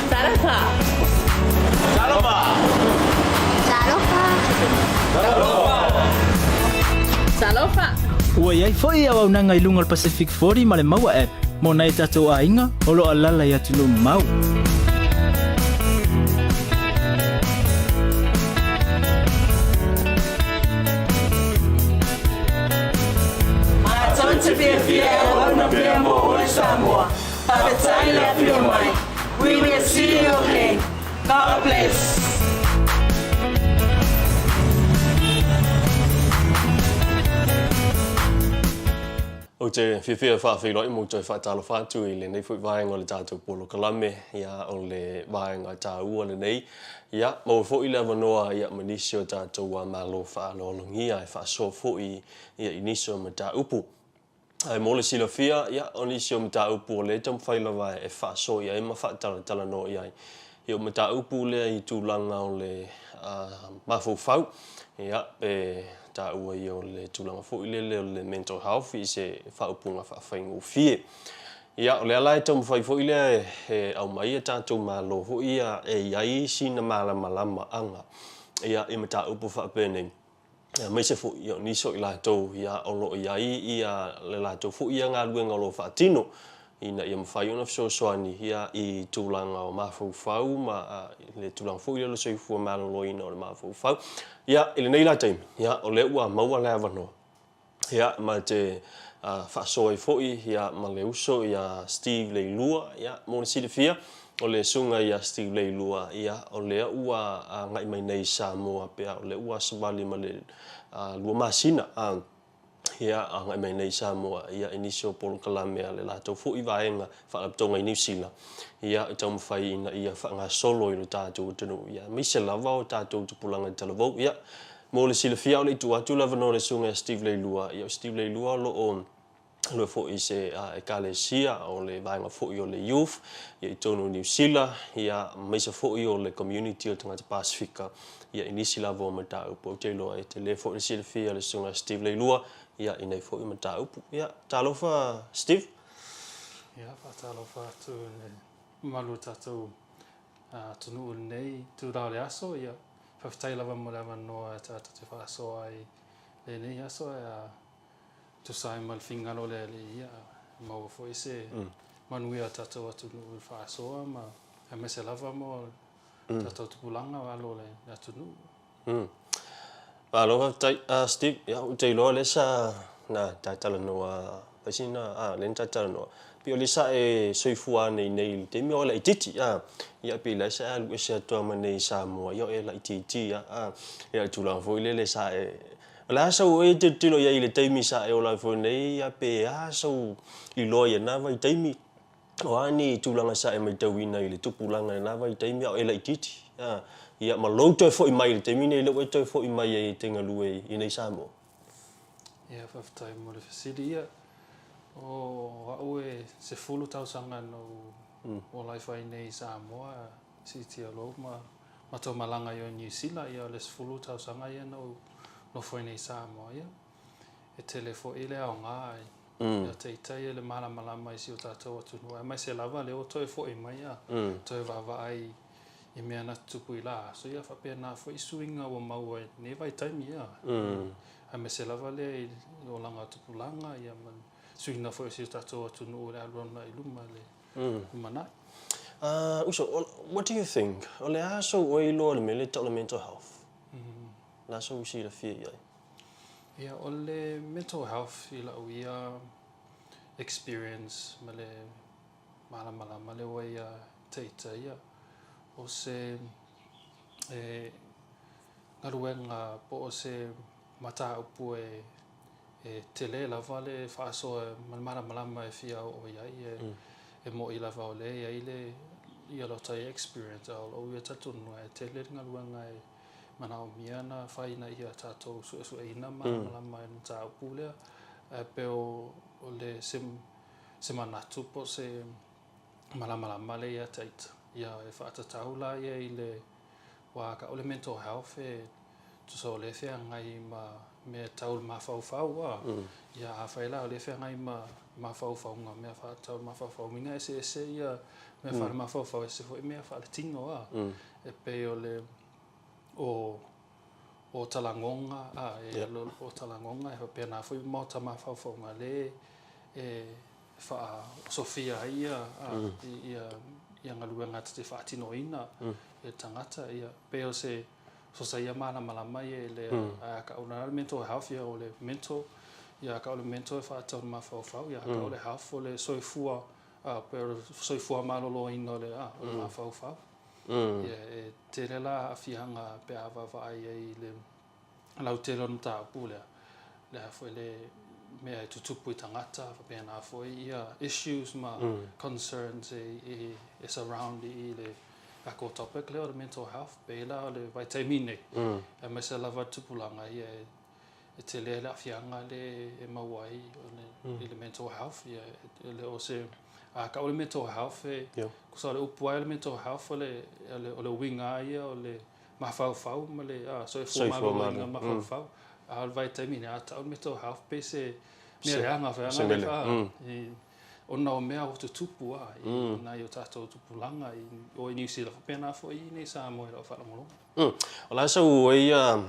Talofa! Talofa! Talofa! Talofa! Ua i ai foi auaunaga i luga o le Pacific 40 ma le Maua App mo nai o tatou aiga o lo o alaala i atunuu mamao. Matou te fiafia e auauna pea mo oe Samoa. Faafetai le afio mai. We will see you again. God bless. Ou te fiafia e faafeiloai ma ou toe faatalofa atu i lenei foi vaega o le tatou polokalame, ia, o le vaega taua lenei. Ia, maua foi le avanoa ia ma nisi o tatou Malo faaaloalogia e faasoa foi ia i nisi o mataupu. Ae mo le silafia, ia, o nisi o mataupu o lea e taumafai lava e faasoa i ai ma faatalatalanoa i ai. Ia, o mataupu lea i tulaga o le mafaufau, ia, pe taua ia o le tulaga foi lele o le mental health i se faaupuga faafaigofie. Ia, o lea la e taumafai foi lea e aumai a tatou Malo foi ia e i ai sina malamalamaaga, ia, i mataupu faapenei. aemaise foi ia o nisi o i latou ia o lo o i ai ia le latou foi ia galuega o lo o faatino ina ia mafai ona fesoasoani ia i tulaga o mafaufau ma le tulaga foi lea o le soifua maloloina o le mafaufau. Ia, i lenei la taimi, ia o lea ua maua le avanoa Ia, ma te faasoa ai foi ia ma le uso ia Steve Leilua. Ia, mo le silafia, o le susuga ia Steve Leilua, ia, o lea ua agai mai nei i Samoa pe a o lea ua savali ma le 2 masina, ia, agai mai nei i Samoa, ia, i nisi o polokalame a le latou foi vaega Faalapotopotoga i Niu Sila, ia, e taumafai ina ia faagasolo i lo tatou atunuu, ia, aemaise lava o tatou tupulaga talavou. Ia, Mo le silafia, a o le i tuu atu le avanoa i le susuga ia Steve Leilua, ia o Steve Leilua o lo o galue foi i se Ekalesia, o le vaega foi o le Youth ia i totonu o Niu Sila, ia aemaise foi o le community o tagata Pasefika, ia i nisi lava o mataupu. Ou te iloa e tele foi le silafia e le susuga ia Steve Leilua, ia i nei foi mataupu. Ia, talofa Steve. Ia, faatalofa atu i le mamalu o tatou atunuu i lenei itula o le aso. Ia, faafetai lava mo le avanoa e tatou te faasoa ai i lenei aso e tusa ai ma le finagalo o le Alii, ia maua foi se manuia o tatou atunuu i le faasoa ma aemaise lava mo tatou tupulaga o alo o le atunuu. Malo faafetai Steve. Ia, ou te iloa lea sa na ta talanoa, fai sina, lea na ta talanoa. Pei o lea sa e soifua nei nei i le taimi a o e laitiiti, a. Ia pei o la e sa e alu ese atu lava ma nei i Samoa, ia o e laitiiti lava, a. Ia o le tulaga foi lele sa e... O le a sau oe e tilotilo i ai i le taimi sa e ola ai foi nei, ia pe a sou iloa i lena vaitaimi, o a ni tulaga sa e matauina i le tupulaga i lena vaitaimi a o e laitiiti, a. Ia ma lou toe foi mai i le taimi nei lea ua e toe foi mai ai e te galue i nei Samoa. Ia, faafetai mo le fesili. Ia, o a'u e 10 tausaga na ou ola ifo ai nei i Samoa, siitia loa ma matou malaga i o Niu Sila, ia o le 10 tausaga ia na ou nofo ai nei i Samoa. Ia, e tele foi le aoga ia te ita ia le malamalama i si o tatou atunuu, aemaise lava lea ua toe foi mai a toe vaavaai i mea na tutupu i la aso, ia faapena foi suiga ua maua i lenei vaitaimi, ia. Aemaise lava lea i le olaga tupulaga, ia ma le suiga foi o si o tatou atunuu i le alu alu i luma i le lumanai. Uso, what do you think, o le a sou oe iloa i le mea lea e tau o le mental health? O le a sou silafia i ai? Ia, o le mental health i la'u ia experience ma le malamalama lea ua ia te ita ia, o se e galuega po o se mataupu e e tele lava le faasoa ma le malamalama e fia oo i ai. E, e mo'i lava o lea e i ai le ia lota ia experience, a o lo'u ia talitonuga e tele le galuega e manaomia na fai ina ia tatou suesueina malamalama i le mataupu lea. Ae pei o o le se se manatu po o se malamalama lea ia te ita, ia e faatatau la ia i le wā ka o le mental health e tusa o lea e feagai ma mea tau le mafaufau a. Ia afai la o lea e feagai ma mafaufauga, mea faatatau i le mafaufau, uiga eseese ia mea faalemafaufau, ese foi mea faaletino a. E pei o le o o talagoga a, e o talagoga e faapena foi maota mafaufauga lea e faaosofia ai ia ia ia galuega ta te faatinoina e le tagata. Ia, pei o se sosa ia malamalama ia i le ae a kau la le mental health, ia o le mental, ia a kau le mental e faatatau i le mafaufau, ia a kau le health o le soifua, a pei o le soifua maloloina o le a o le mafaufau. Ia, e tele la aafiaga pe a vaavaai ai i le lautele o le mataupu lea, le a foi le mea e tutupu i tagata, faapena foi ia issues ma concerns e e surround i le takou topic lea o le mental health. Pei la o le vaitaimi nei, aemaise lava le tupulaga ia e e tele le aafiaga lea e maua ai i le mental health. Ia, e le o se, a kau o le mental health e, tusa o le upu lava ia o le mental health o le o le uiga lava ia o le mafaufau ma le soifua maloloina mafaufau. A o le vaitaimi nei, a tau le mental health pei se mea leaga foi a, ona o mea ua tutupu a i nai o tatou tupulaga i o i Niu Sila, faapena foi i inei i Samoa i lau faalogologo. O le a sau oe ia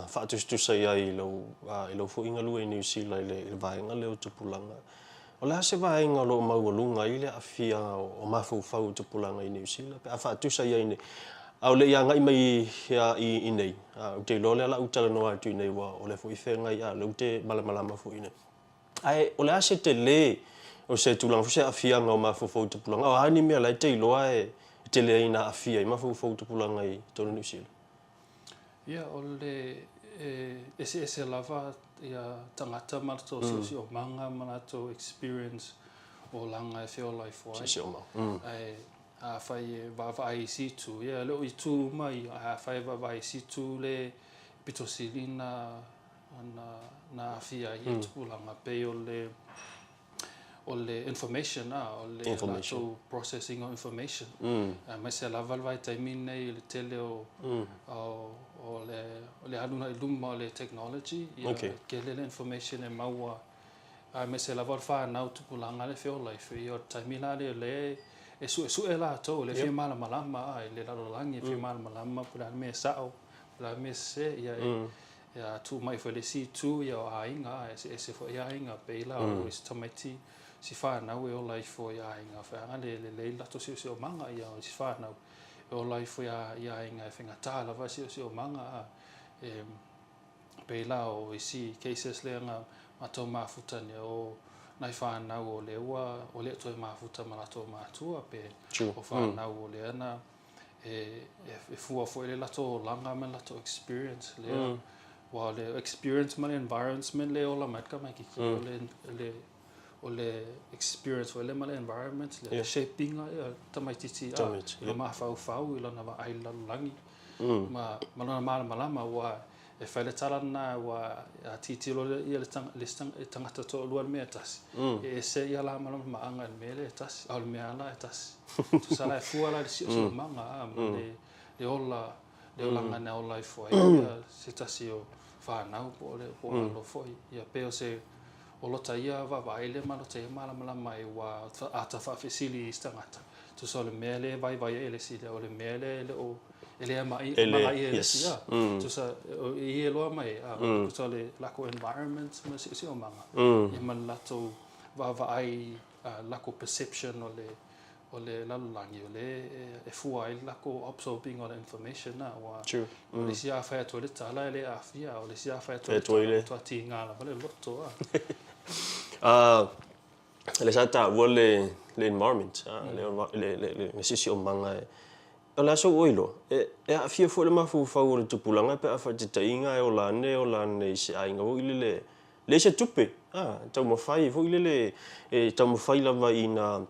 faatusatusa i ai i lou foi galue i Niu Sila i le vaega lea o tupulaga. O le a se vaega o lo o maualuga ai le aafia o mafaufau o tupulaga i Niu Sila pe a faatusa i ai nei? A o le i agai mai i inei, ou te iloa o lea o le a ou talanoa atu i inei aua o lea foi e feagai a o lea ou te malamalama foi i inei. Ae o le a se tele o se tulaga foi se aafiaga o mafaufau o tupulaga? O a ni mea la e te iloa e tele ai ina aafia ai mafaufau o tupulaga i totonu o Niu Sila? Ia, o le e eseese lava ia tagata ma latou siosiomaga ma latou experience o olaga e feola ifo ai. Siosiomaga. Ae afai e vaavaai i isi itu, ia e le o itu uma ia, ae afai e vaavaai i isi itu le pito sili na na aafia ai ia tupulaga, pei o le o le information a, o le latou processing o information. Aemaise lava le vaitaimi lenei i le tele o o le o le alu agai i luma o le technology, ia e tele le information e maua, aemaise lava o le fanau tupulaga lea e feola ifo, ia o le taimi la lea o lea e suesue latou, o lea e fia malamalama i le lalolagi, e fia malamalama po o le a le mea e sao, po o le a le mea e sese, ia e Ia tuu mai foi i le isi itu ia o aiga, e eseese foi aiga, pei la o isi tamaiti isi fanau e ola ifo i aiga whaanga le lelei le latou siosiomaga, ia o isi fanau e ola ifo i aiga e faigata lava siosiomaga a e pei la o isi cases lea na matou mafuta nei o nai fanau o lea ua ua le toe mafuta ma latou matua pe o fanau o lea na e e fua foi le latou olaga ma le latou experience lea aua o le experience ma le environment lea e ola mai ai le tamaititi o le le o le experience foi lea ma le environment lea, le shape ina o le tamaititi a mafaufau i lana vaai i le lalolagi ma ma lona malamalama aua e fai le tala lena aua a tilotilo ia le le tagata toalua i le mea e tasi, e ese ia la malamalamaaga i le mea lea e tasi, a o le mea lava la e tasi. Tusa la e fua la i le siosiomaga a ma le le ola le olaga na ola ifo ai ia se tasi o fanau po o le po o alo foi. Ia pei o se o lota ia vaavaai lea ma lota ia malamalama ai aua a ta faafesili i isi tagata, tusa o le mea lea e vaivai ai e le isi lea, o le mea lea e le o e le amanaia e le isi a. Tusa e ie loa mai a, tusa o le lakou environment ma le siosiomaga ia ma le latou vaavaai lakou perception o le o le lalolagi o lea e fua ai le lakou absorb ina o le information a, aua o le isi a fai atu ai le tala e le aafia, a o le isi a fai atu ai le tala e matua tiga lava le loto a. Lea sa taua le le environment le le siosiomaga e O le a sou oe iloa, e aafia foi le mafaufau o le tupulaga pe a faataitaiga e ola ane e ola ane i se aiga foi lele, leai se tupe, a, taumafai foi lele e taumafai lava ina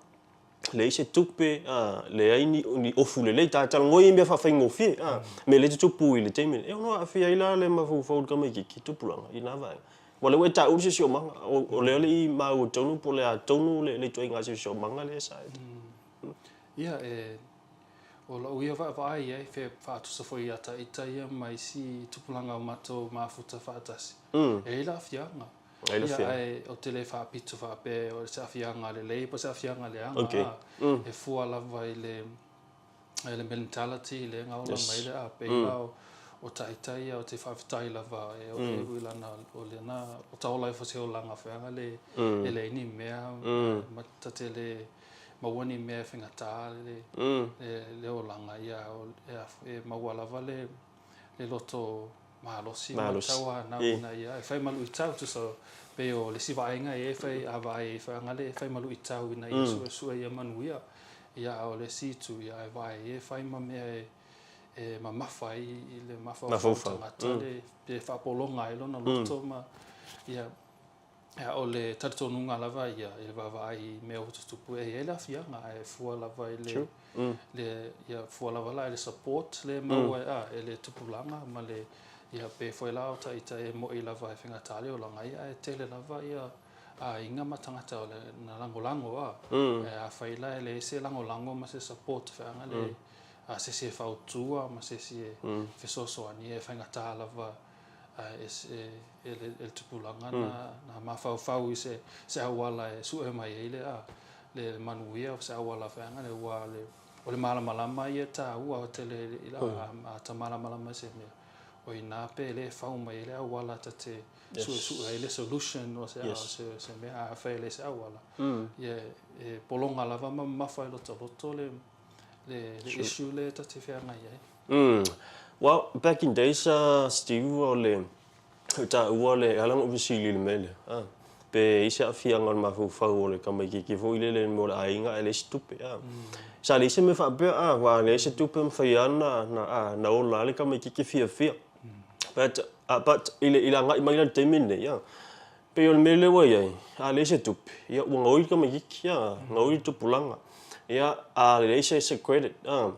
leai se tupe, a, leai ni ofu lelei, ta talanoa i mea faafaigofie, a, mea lea e tutupu i le taimi lenei. E ono aafia ai la le mafaufau o le tamaitiiti tupulaga i na vaega. Aua o lea ua e taua le siosiomaga, o lea e le i maua tonu po o le a tonu le ituaiga siosiomaga lea sa e. Ia, e O lou ia vaavaai i ai, fe faatusa foi ia ta ita ia ma isi tupulaga o matou mafuta faatasi. E i ai le aafiaga. Ia, ae ou te le faapito faapea o se aafiaga lelei po o se aafiaga leaga, a, e fua lava i le, i le mentality lea na ola mai le a pei la o ta ita ia ou te faafetai lava e ui lana o lena o ta ola ifo se olaga feaga le e leai ni mea ma ta te le maua ni mea e faigata le olaga, ia, e maua lava le loto malosi ma le tauanau ina ia e fai ma luitau. Tusa pei o le isi vaaiga ia e fai, a vaai ai foi le fai ma luitau ina ia suesue ia manuia, ia, a o le isi itu, ia, e vaai ai e fai ma mea e mamafa ai i le mafaufau o le tagata, le faapologa ai lona loto ma, ia. A o le talitonuga lava ia i le vaavaai i mea ua tutupu, e i ai le aafiaga, ae fua lava i le, le, ia fua lava la i le support lea e maua e, a, e le tupulaga ma le, ia pe foi la o ita e mo'i lava e faigata le olaga ia, ae tele lava ia aiga ma tagata o le, na lagolago, a. Ae afai la e leai se lagolago ma se support feaga le, a se isi e fautua ma se isi e fesoasoani, ia e faigata lava e e le tupulaga na mafaufau i se se auala e sue mai ai le a le manuia o se auala feaga le ua le o le malamalama ia e taua o tele i la a ta malamalama i se mea o ina pe le fau mai ai le auala ta te suesue ai le solution o se se se mea afai e leai se auala ia e pologa lava ma mamafa i lota loto le le le issue lea ta te feagai ai. Well, back in days, Steve, o le taua le, e ala ona ou fesili i le mea lea, a, pe i ai se aafiaga o le mafaufau o le tamaitiiti foi lele mo le aiga ae leai se tupe, a. Sa leai se mea faapea, a, aua a leai se tupe e mafai lava ona, na, a, na ola lava le tamaitiiti fiafia. But, a, but i le, i le agai mai la i le taimi lenei, a, pei o le mea lea ua i ai, a leai se tupe, ia ua gaoi le tamaitiiti, a, gaoi le tupulaga. Ia, a leai se, se credit, a,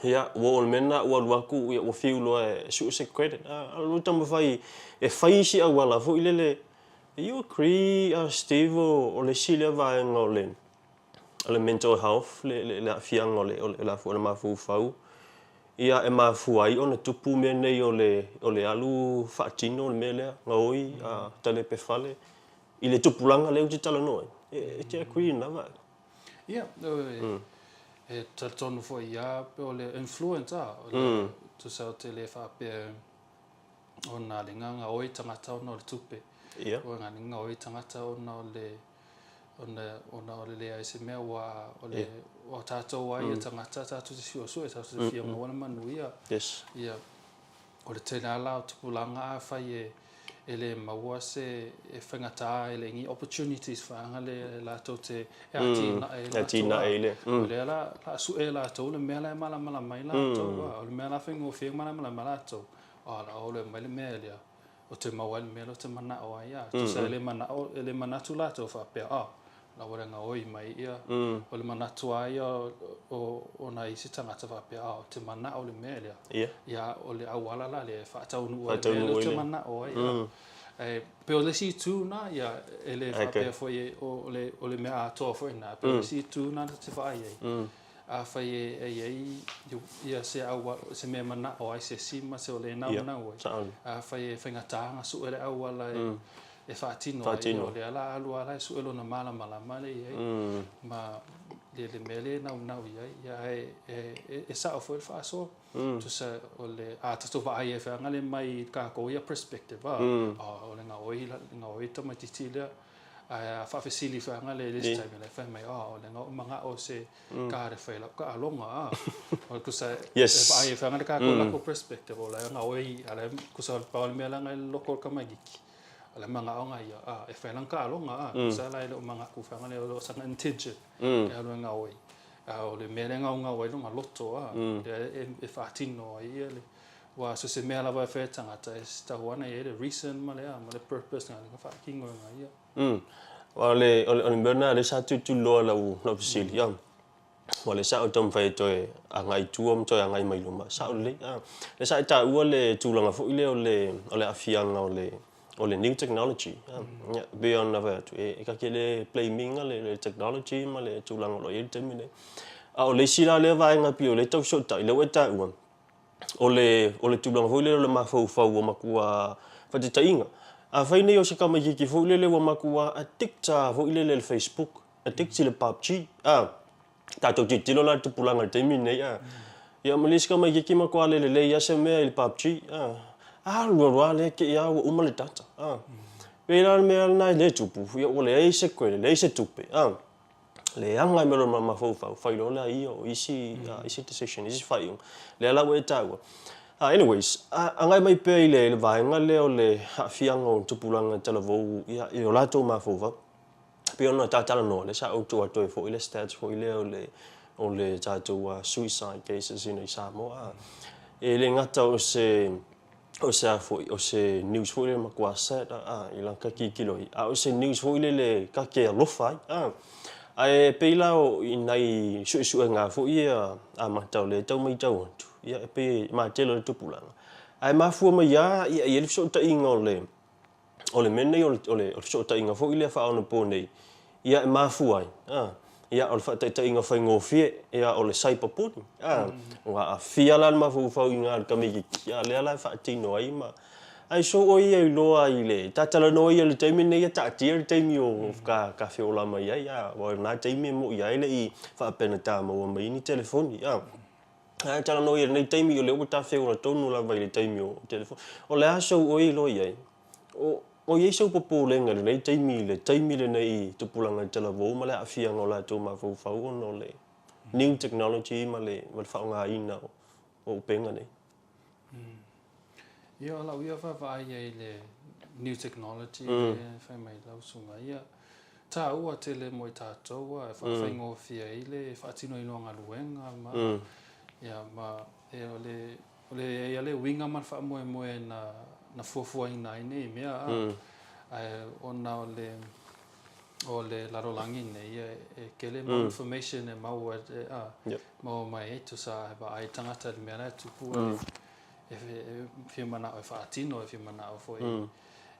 Ia, ua oo i le mea lena ua alu atu, ia ua fiu loa e sue se credit. A, a lua taumafai e fai isi auala foi lele. You agree, Steve, o le isi lea vaega o le, o le mental health, le, le, le aafiaga o le, o le, o le mafaufau, ia e mafua ai ona tupu mea nei o le, o le alu faatino le mea lea, gaoi, a, talepe fale, i le tupulaga lea ou te talanoa ai. E, e te agree i lena vaega? Ia, e talitonu foi ia pei o le influence a, o le tusa o te le faapea ona le gaoi tagata ona o le tupe. Ia. O le gaoi tagata ona o le ona ona o le leai se mea ua o le o tatou lava ia tagata tatou te suesue tatou te fia maua le manuia. Yes. Ia, o le tele lava la o tupulaga afai e E le maua se e faigata e le ni opportunities faaaga le latou te e atinae ai latou a. O lea la a sue e latou le mea la e malamalama ai latou a. O le mea la faigofie ona malamalama latou, a o le a o le aumai le mea lea ou te maua ai le mea lea ou te manao ai a. Tusa e le manao e le manatu latou faapea a la ua le gaoi mai ia. O le manatu lava ia o nai isi tagata faapea, a, ou te manao i le mea lea. Ia, o le auala la lea e faataunuu ai le mea lea ou te manao ai. Ae pei o le isi itu lena, ia, e le faapea foi o le mea atoa foi lena, pei o le isi itu lena ta te vaai ai. Afai e i ai se auala, se mea e manao ai se isi ma se o lea e naunau ai, afai e faigata ona sue le auala e faatino ai, o lea la alu lava la e sue lona malamalama lea i ai ma le mea lea e naunau i ai. Ia, ae e sao foi le faasoa, tusa o le, a tatou vaai ai foi lava le mai i tatou ia perspective, a, o le gaoi, gaoi le tamaitiiti lea. Ae a faafesili foi lava le isi taimi, la e fai mai, a, o le manao o se card e fai ai lau taaloga, a. O le tusa e vaai ai foi lava le tatou latou perspective, o la e gaoi, a o la e, tusa pau le mea leaga i le loto o le tamaitiiti. O le manaoga ia, a, e fai lana taaloga, a, tusa la e le o manatu foi lea o sana intention e alu e gaoi. A o le mea lea e gaogao ai lona loto, a, lea e faatino ai ia le, aua so o se mea lava e fai e le tagata, e tatau lava ona i ai le reason ma le a, ma le purpose na faatino ai ia. O le, o le mea lena lea sa tulituliloa i lau fesili, a. Ua le sao e taumafai e toe agai i tua ma toe agai mai i luma, sao lelei. A, lea sa e taua le tulaga foi lea o le, o le aafiaga o le, o le new technology. A, ia, e pei ona fai atu, e, e ta te le blame ina le, le technology ma le tulaga o lo o i ai le taimi lenei. A o le isi la lea vaega pei o lea e tau fesootai, lea ua e taua, o le, o le tulaga foi lea o le mafaufau ua matua faataitaiga. Afai nei o se tamaitiiti foi lele ua matua addict lava foi lele i le Facebook, addict i le PUBG, a, tatou tilotilo la i le tupulaga i le taimi lenei, a, ia ma le isi tamaitiiti matua le lelei lava se mea i le PUBG, a, alu alu lava lea te i lava ua uma le data, a. Pei la o le mea lena lea e tupu, ia ua leai se credit, leai se tupe, a, leaga le mea o lona mafaufau, fai loa lea ia o isi, isi decision, isi faaiuga, lea la ua e taua. Anyways, agai mai pea i le vaega lea o le aafiaga o tupulaga talavou i o latou mafaufau. Pei ona ta talanoa, lea sa ou tuu atu ai foi le stats foi lea o le o le tatou suicide cases i inei i Samoa. E le gata o se o se a foi, o se news foi lele matua sad a i laka tilotilo ai, a o se news foi lele ta te alofa ai a. Ae pei la o i nai suesuega foi ia amata o lea e tau matau atu, ia e pei e matele le tupulaga. Ae mafua mai lava ia e i ai le fesootaiga o le o le mea lenei o le, o le fesootaiga foi lea faaonaponei, ia e mafua ai, a, ia o le faataitaiga faigofie, ia o le cyber bullying, a, ua aafia la le mafaufau i ina i le tamaitiiti, a lea la e faatino ai ma, ae so o ia iloa i le, ta talanoa ia i le taimi lenei ia taatia le taimi o ka, ka feola mai ai, a, aua o lena taimi e moi ai le i faapenata maua mai ni telefoni, a. Ae talanoa i lenei taimi o lea ua ta feola tonu lava i le taimi o telefoni. O le a sou oe iloa i ai? O, o i ai sou popolega i lenei taimi, i le taimi lenei i tupulaga talavou ma le aafiaga o latou mafaufau ona o le new technology ma le, ma le faaaogaina o, o upega nei? Ia, o lau ia vaavaai i ai i le new technology lea e fai mai lau susuga, ia, taua tele mo i tatou a, e faafaigofie ai le faatinoina o galuega ma, ia, ma, e, o le, o le, e i ai le uiga ma le faamoemoe na, na fuafuaina ai nei mea, a, ae ona o le, o le lalolagi nei, e, e tele mau information e maua, e, a, maua mai ai, tusa e vaai le tagata i le mea la e tupu, e, e fia manao e faatino, e fia manao foi.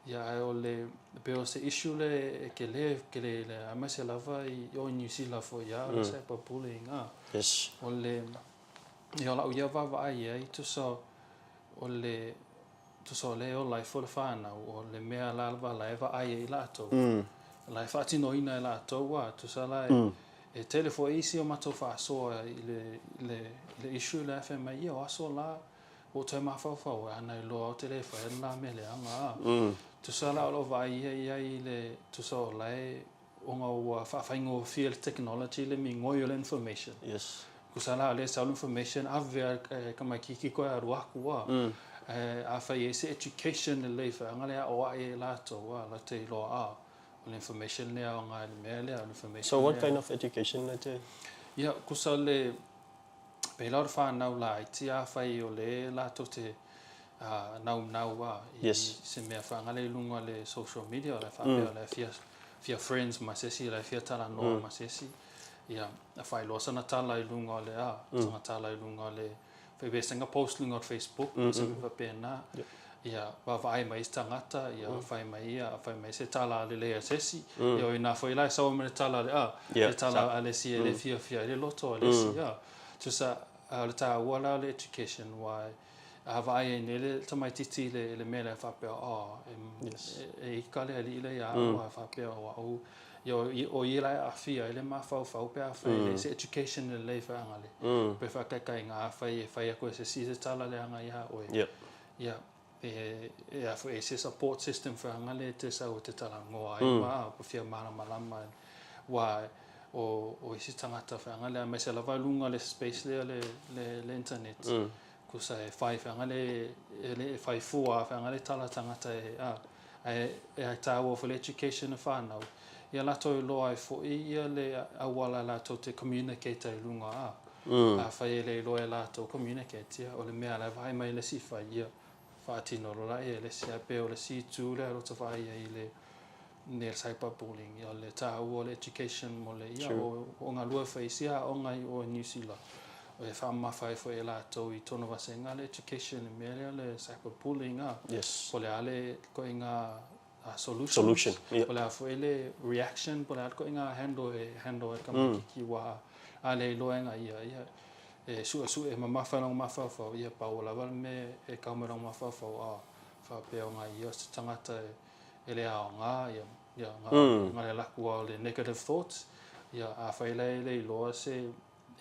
Ia, ae o le, pei o se issue lea e tele, tele i le, aemaise lava i o i Niu Sila foi a, o le cyber bullying a. Yes. O le, ia o lau ia vaavaai i ai, tusa o le, tusa o le ola ifo le whanau, o le mea lava la e vaai ai latou, la e faatinoina e latou a, tusa la e, e tele foi isi o matou faasoa i le, i le, i le issue lea fai mai, ia o aso la, ua ou toe mafaufau ai, ana iloa ou te le faia le la mea leaga a. Tusa la o lou vaai ia i ai i le, tusa o la e, ona ua faafaigofie le technology le migoi o le information. Yes. Tusa la o lea e sau le information ave a e tamaititi toe alu atu a. Ae afai e i ai se education lelei feaga lea e aoai ai latou a, latou te iloa a, o le information lea e aoga i le mea lea, o le information So what kind of education lea te. Ia, tusa le, pei la o le fanau laiti afai o lea latou te naunau a i se mea feaga lea i luga o le social media, o la e faapea o la e fia, fia friends ma se isi, o la e fia talanoa ma se isi. Ia, a faailoa sana tala i luga o le a, sana tala i luga o le fai post i luga o le Facebook, mm se mea faapena. Ia, vaavaai mai isi tagata, ia fai mai ia, fai mai se tala lelei a se isi. Ia, o ina foi la e sau ai ma le tala a le a, le tala a le isi e le fiafia ai le loto a le isi, a. Tusa, o le taua la o le education, aua a vaai ai nei le tamaitiiti i le, le mea lea faapea, oh, e, yes. e, e ika le alii lea ia au, a faapea o au, ia, o ia la e aafia ai le mafaufau pe afai e leai se education lelei feagale, pe faataitaiga afai e fai atu e se isi se tala leaga ia oe, ia, e, e a foi e se support system feagale e te sau e te talanoa ai ma a, fia malamalama, aua o, o isi tagata feagale aemaise lava i luga le space lea le, le, le internet, tusa e whai feagale, e le e whai fua feagale tala tagata e, a, ae e tāua foi le education e whānau, ia latou iloa ai foi ia le auala latou te communicate ai i luga a, afai e le iloa e latou communicate, ia, o le mea la e vaai mai le isi fai, ia, faatino loa la e le isi, ae pei o le isi itu lea o lo o vaai ai i le le cyberbullying, ia, o le tāua o le education mo le, ia, o, o galue foi i isi aoga i o i New Zealand, e faamamafa ai foi e latou i tonu vasega le education i mea lea o le cyberbullying a, po o le a le ituaiga solutions, Solution, yeah. po o le a foi le reaction, po o le a le ituaiga handle e handle ai le tamaitiiti aua a le iloa e ia, ia, e suesue mamafa i lona mafaufau, ia pau lava le mea e tau mai lona mafaufau, a faapea o ia o se tagata e e le aoga, ia, ia, nga, nga le alu atu lava o le negative thoughts, ia, afai la e le iloa se,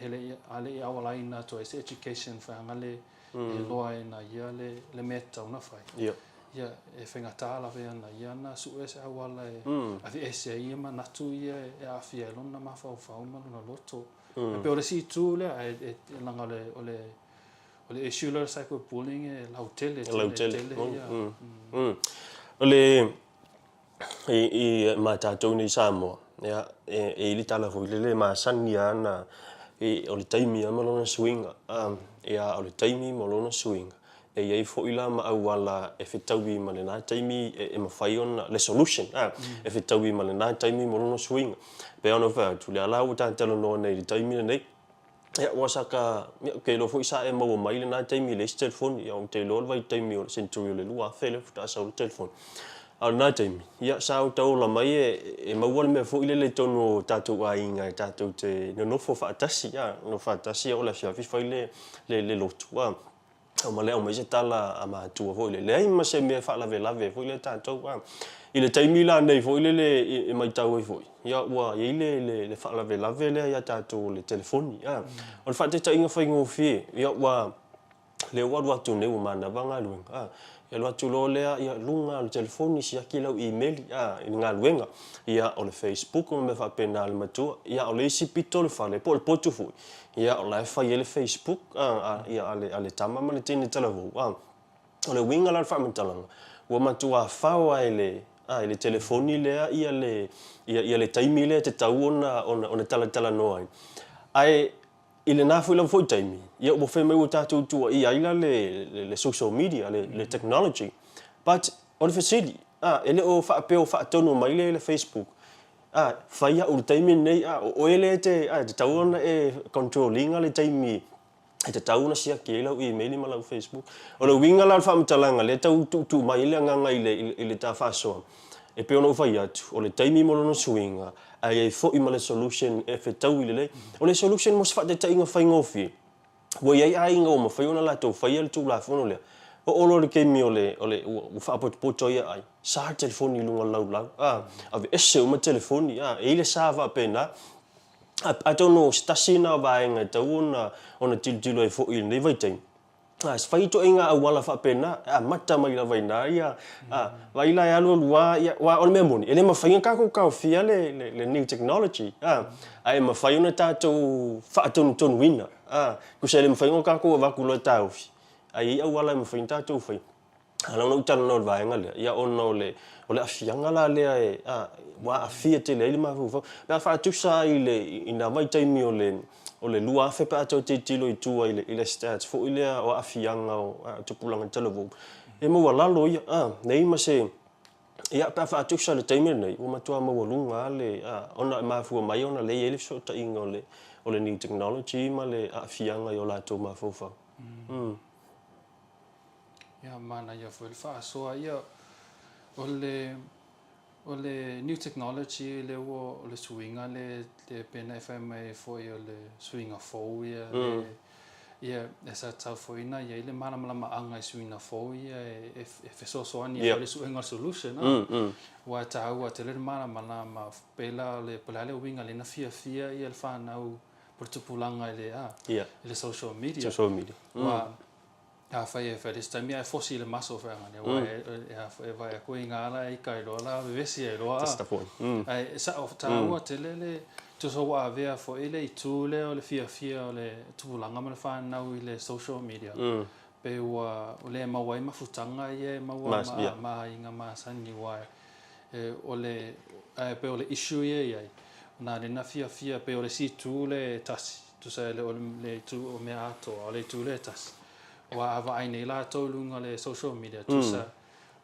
e le i, a le i aualaina atu ai se education feagale e iloa ai na ia le, le mea e tatau ona fai. Ia. Ia, e faigata lava ia na ia na sue se auala e aveese ai ia manatu ia e aafia ai lona mafaufau ma lona loto. E pei o le isi itu lea, ae e, leaga o le, o le, o le issue lea o le cyberbullying e lautele, tele, Lautele. tele ia. O le, i, i ma tatou nei i Samoa, ia, e, e i le tala foi lele e masani lava ona, i, o le taimi lava ma lona suiga. Ia, o le taimi ma lona suiga, e i ai foi la ma auala e fetaui ma lena taimi e, e mafai ona, le solution, a, e fetaui ma lena taimi ma lona suiga. E pei ona ou fai atu, o lea la ua ta talanoa nei i le taimi lenei, Ia, ua saka, ia, ou te iloa foi sa e maua mai lena taimi i le isi telefoni. Ia, ou te iloa le vaitaimi o le century o le 2000 lea faatoa sau le telefoni. A o lena taimi, ia, sa ou tau ola mai e, e maua le mea foi lele i totonu o tatou aiga e tatou te nonofo faatasi, a, nonofo faatasi, oo i le afiafi fai le, le, le lotu, a. Ma le aumai se tala a matua foi lele. Leai ma se mea e faalavelave ai foi lea tatou. A. I le taimi la nei foi lele e matau ai foi, ia ua i ai le, le, le faalavelave lea ia tatou o le telefoni. A. O le faataitaiga faigofie, ia ua, lea ua alu atu nei ua manava galuega. A. E alu atu loa lea, ia, luga o le telefoni, siaki lau imeli, a, i le galuega. Ia, o le Facebook ma mea faapena a le matua. Ia, o le isi pito o le fale, po o le potu foi, Ia, o la e fai ai le Facebook a, a, ia, a, le, a le tama ma le teine talavou. A, o le uiga la o le faamatalaga, ua matua fao lava e le, a, e le telefoni lea ia le, ia, ia le taimi lea e tatau ona, ona, ona talatalanoa ai. Ae i lena foi lava foi taimi, ia ua fai mai ua tatou tuuaia ai la le, le, le social media, le, le technology. But, o le fesili, a, e le o faapea o faatonu mai le, le Facebook, A, fai au i le taimi lenei, a, o oe lea e te, a, e tatau ona e control ina le taimi e tatau ona siaki ai lau email ma lau Facebook. O le uiga la o le faamatalaga lea e tau tuutuu mai ai le agaga i le, i le ta faasoa, e pei ona ou fai atu, o le taimi mo lona suiga, ae i ai foi ma le solution e fetaui lelei. O le solution mo se faataitaiga faigofie, Ua i ai aiga ua mafai ona latou faia le Tulafono lea. Oo loa i le taimi o le, o le, ua faapotopoto ai aai, sa le telefoni i luga o le laulau, a, aveese uma telefoni, a, e i ai le sa faapena. Atonu o se tasi lena o vaega e tatau ona, ona tilotilo ai foi i lenei vaitaimi, a, se fai ituaiga auala faapena, e amata mai lava i ina ia, a, vaai la e alualu lava, ia, aua o le mea moni, e le mafai ona tatou taofia le, le, le new technology, a, ae mafai ona tatou faatonutonuina. A, tusa e le mafai ona tatou avatu loa e taofi, ae i ai auala e mafai ona tatou faia. A la ona ou talanoa i le vaega lea, ia ona o le, o le aafiaga la lea e, a, ua aafia tele ai le mafaufau. Pe a faatusa ai i le, i na vaitaimi o le, o le 2000 pe a toe tilotilo i tua i le, i le stats foi lea o aafiaga o tupulaga talavou, e maualalo ia, a, leai ma se, ia pe a faatusa i le taimi lenei, ua matua maualuga lava le, a, ona e mafua mai ona lea e i ai le fesootaiga o le, o le new technology ma le aafiaga i o latou mafaufau. Mm. Ia, manaia foi le faasoa. Ia, o le, o le new technology lea ua, o le suiga lea e pei ona e fai mai ai foi o le suiga fou ia, le, ia, e sa tatau foi ona i ai le malamalamaaga i suiga fou ia e, e fesoasoani ai foi i le suega o le solution, a. Aua e taua tele le malamalama, pei la o le, po o le a le uiga lea na fiafia ia le fanau po o le tupulaga i le, a, i le social media. Social media. Aua Afai e fai le isi taimi ae fosi i le maso feaga lea aua e a foi e vaai atu i ngā la e ika ai loa la vevesi ai loa That's the point. Ae e sao taua tele le tusa ua avea foi le itu lea o le fiafia o le tupulaga ma le whanau i le social media pe ua le maua ai mafutaga ia e maua ma ma aiga masani aua e o le ae pei o le issue ia e i ai na le na fiafia pei o le isi itu lea e tasi tusa e le o le itu o mea atoa o le itu lea e tasi aua a vaai nei latou i luga o le social media tusa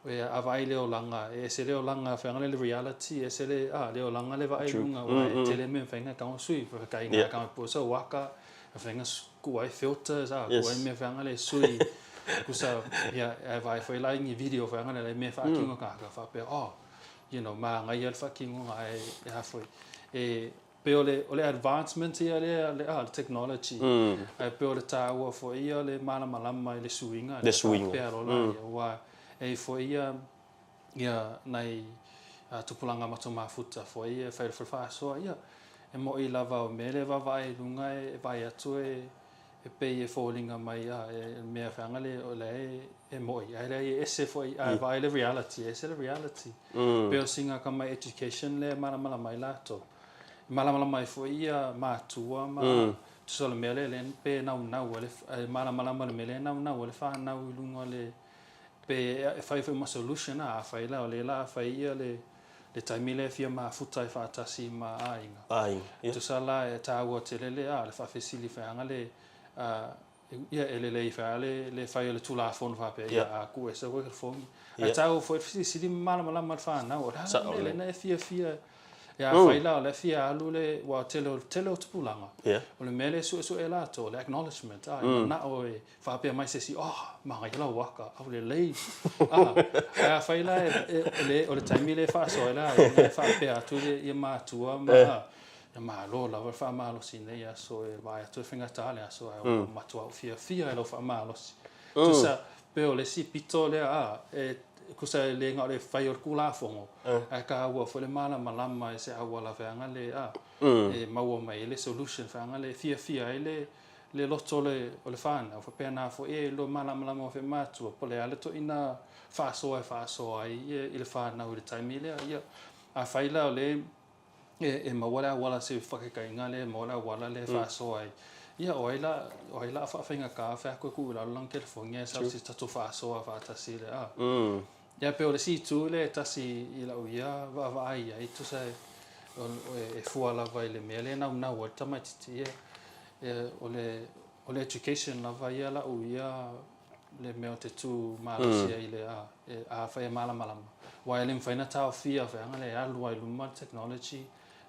e a vaai le olaga e ese le olaga feaga le reality e ese le a le olaga le vaai i luga aua e tele mea e mafai ona tago sui fekai ina tago pua sau waka mafai ona kuu ai filters a kuu ai mea feaga le sui kusa ia e vaai foi la i ni video feaga le mea faatino tagata faapea oh you know manaia le faatinoga ae e a foi e pei o le o le advancement ia lea le a le technology ae pei o le taua foi ia o le malamalama i le suiga Le suiga. faapea loa la ia aua e i ai foi ia ia nai tupulaga matua mafuta foi ia e fai le faasoa ia e mo'i lava o mea lea e vaavaai i luga e vaai atu e e pei e foliga mai a e mea feaga le o la e e mo'i ae leai e ese foi a vaai le reality e ese le reality pei o sina tamai education lea e malamalama ai latou e malamalama ai foi ia matua ma tusa o le mea lea lea pe naunau ai le e malamalama i le mea lea e naunau ai le fanau i luga o le pe e fai foi ma solution a afai la o lea la a fai ia le le taimi lea e fia mafuta ai faatasi ma aiga. Aiga, ia. Tusa la e taua tele le a le faafesili feaga le a ia e lelei feaga le le fai o le Tulafono faapea ia a kuu ese koe telefoni. Ae taua foi le fesilisili ma malamalama le fanau o le a le mea lena e fiafia e afai la o la e fia alu le aua o tele o tele o tupulaga o le mea lea e suesue e latou o le acknowledgement a e manao e Faapea mai se isi, Oh, manaia lau aka, au lelei. Ah, ae afai la e, e, le, o le taimi lea e faasoa ai le aiga e faapea atu i, i matua ma, eh. ia malo lava le faamalosi i nei aso e vaai atu e faigata le aso ae ua matua ou fiafia i lau faamalosi. Tusa, pe o le isi pito lea, ah, e, tusa e le na o le fai o le Tulafono, ae taua foi le malamalama i se auala feaga le, ah, e maua mai ai le solution feaga le fiafia ai le, le loto o le, o le whānau, faapena foi e iloa malamalama foi matua, po o le a le toina faasoa e faasoa ai ia i le whānau i le taimi lea. Ia, afai la o le e, e maua le auala se whakekaiga lea, e maua le auala lea e faasoa ai, ia o ai la, o ai la a faafaigata fai atu e tuu i lalo lana telefoni ae sau se tatou faasoa faatasi le a. Ia pei o le isi itu lea e tasi i lau ia vaavaai i ai, tusa e, e fua lava i le mea lea e naunau ai le tamaitiiti, ia, ia o le, o le education lava ia lau ia le mea o te tū malosi ai i le a, e, afai e malamalama. Aua e le mafai ona taofia feaga lea e alu ai i luma le technology,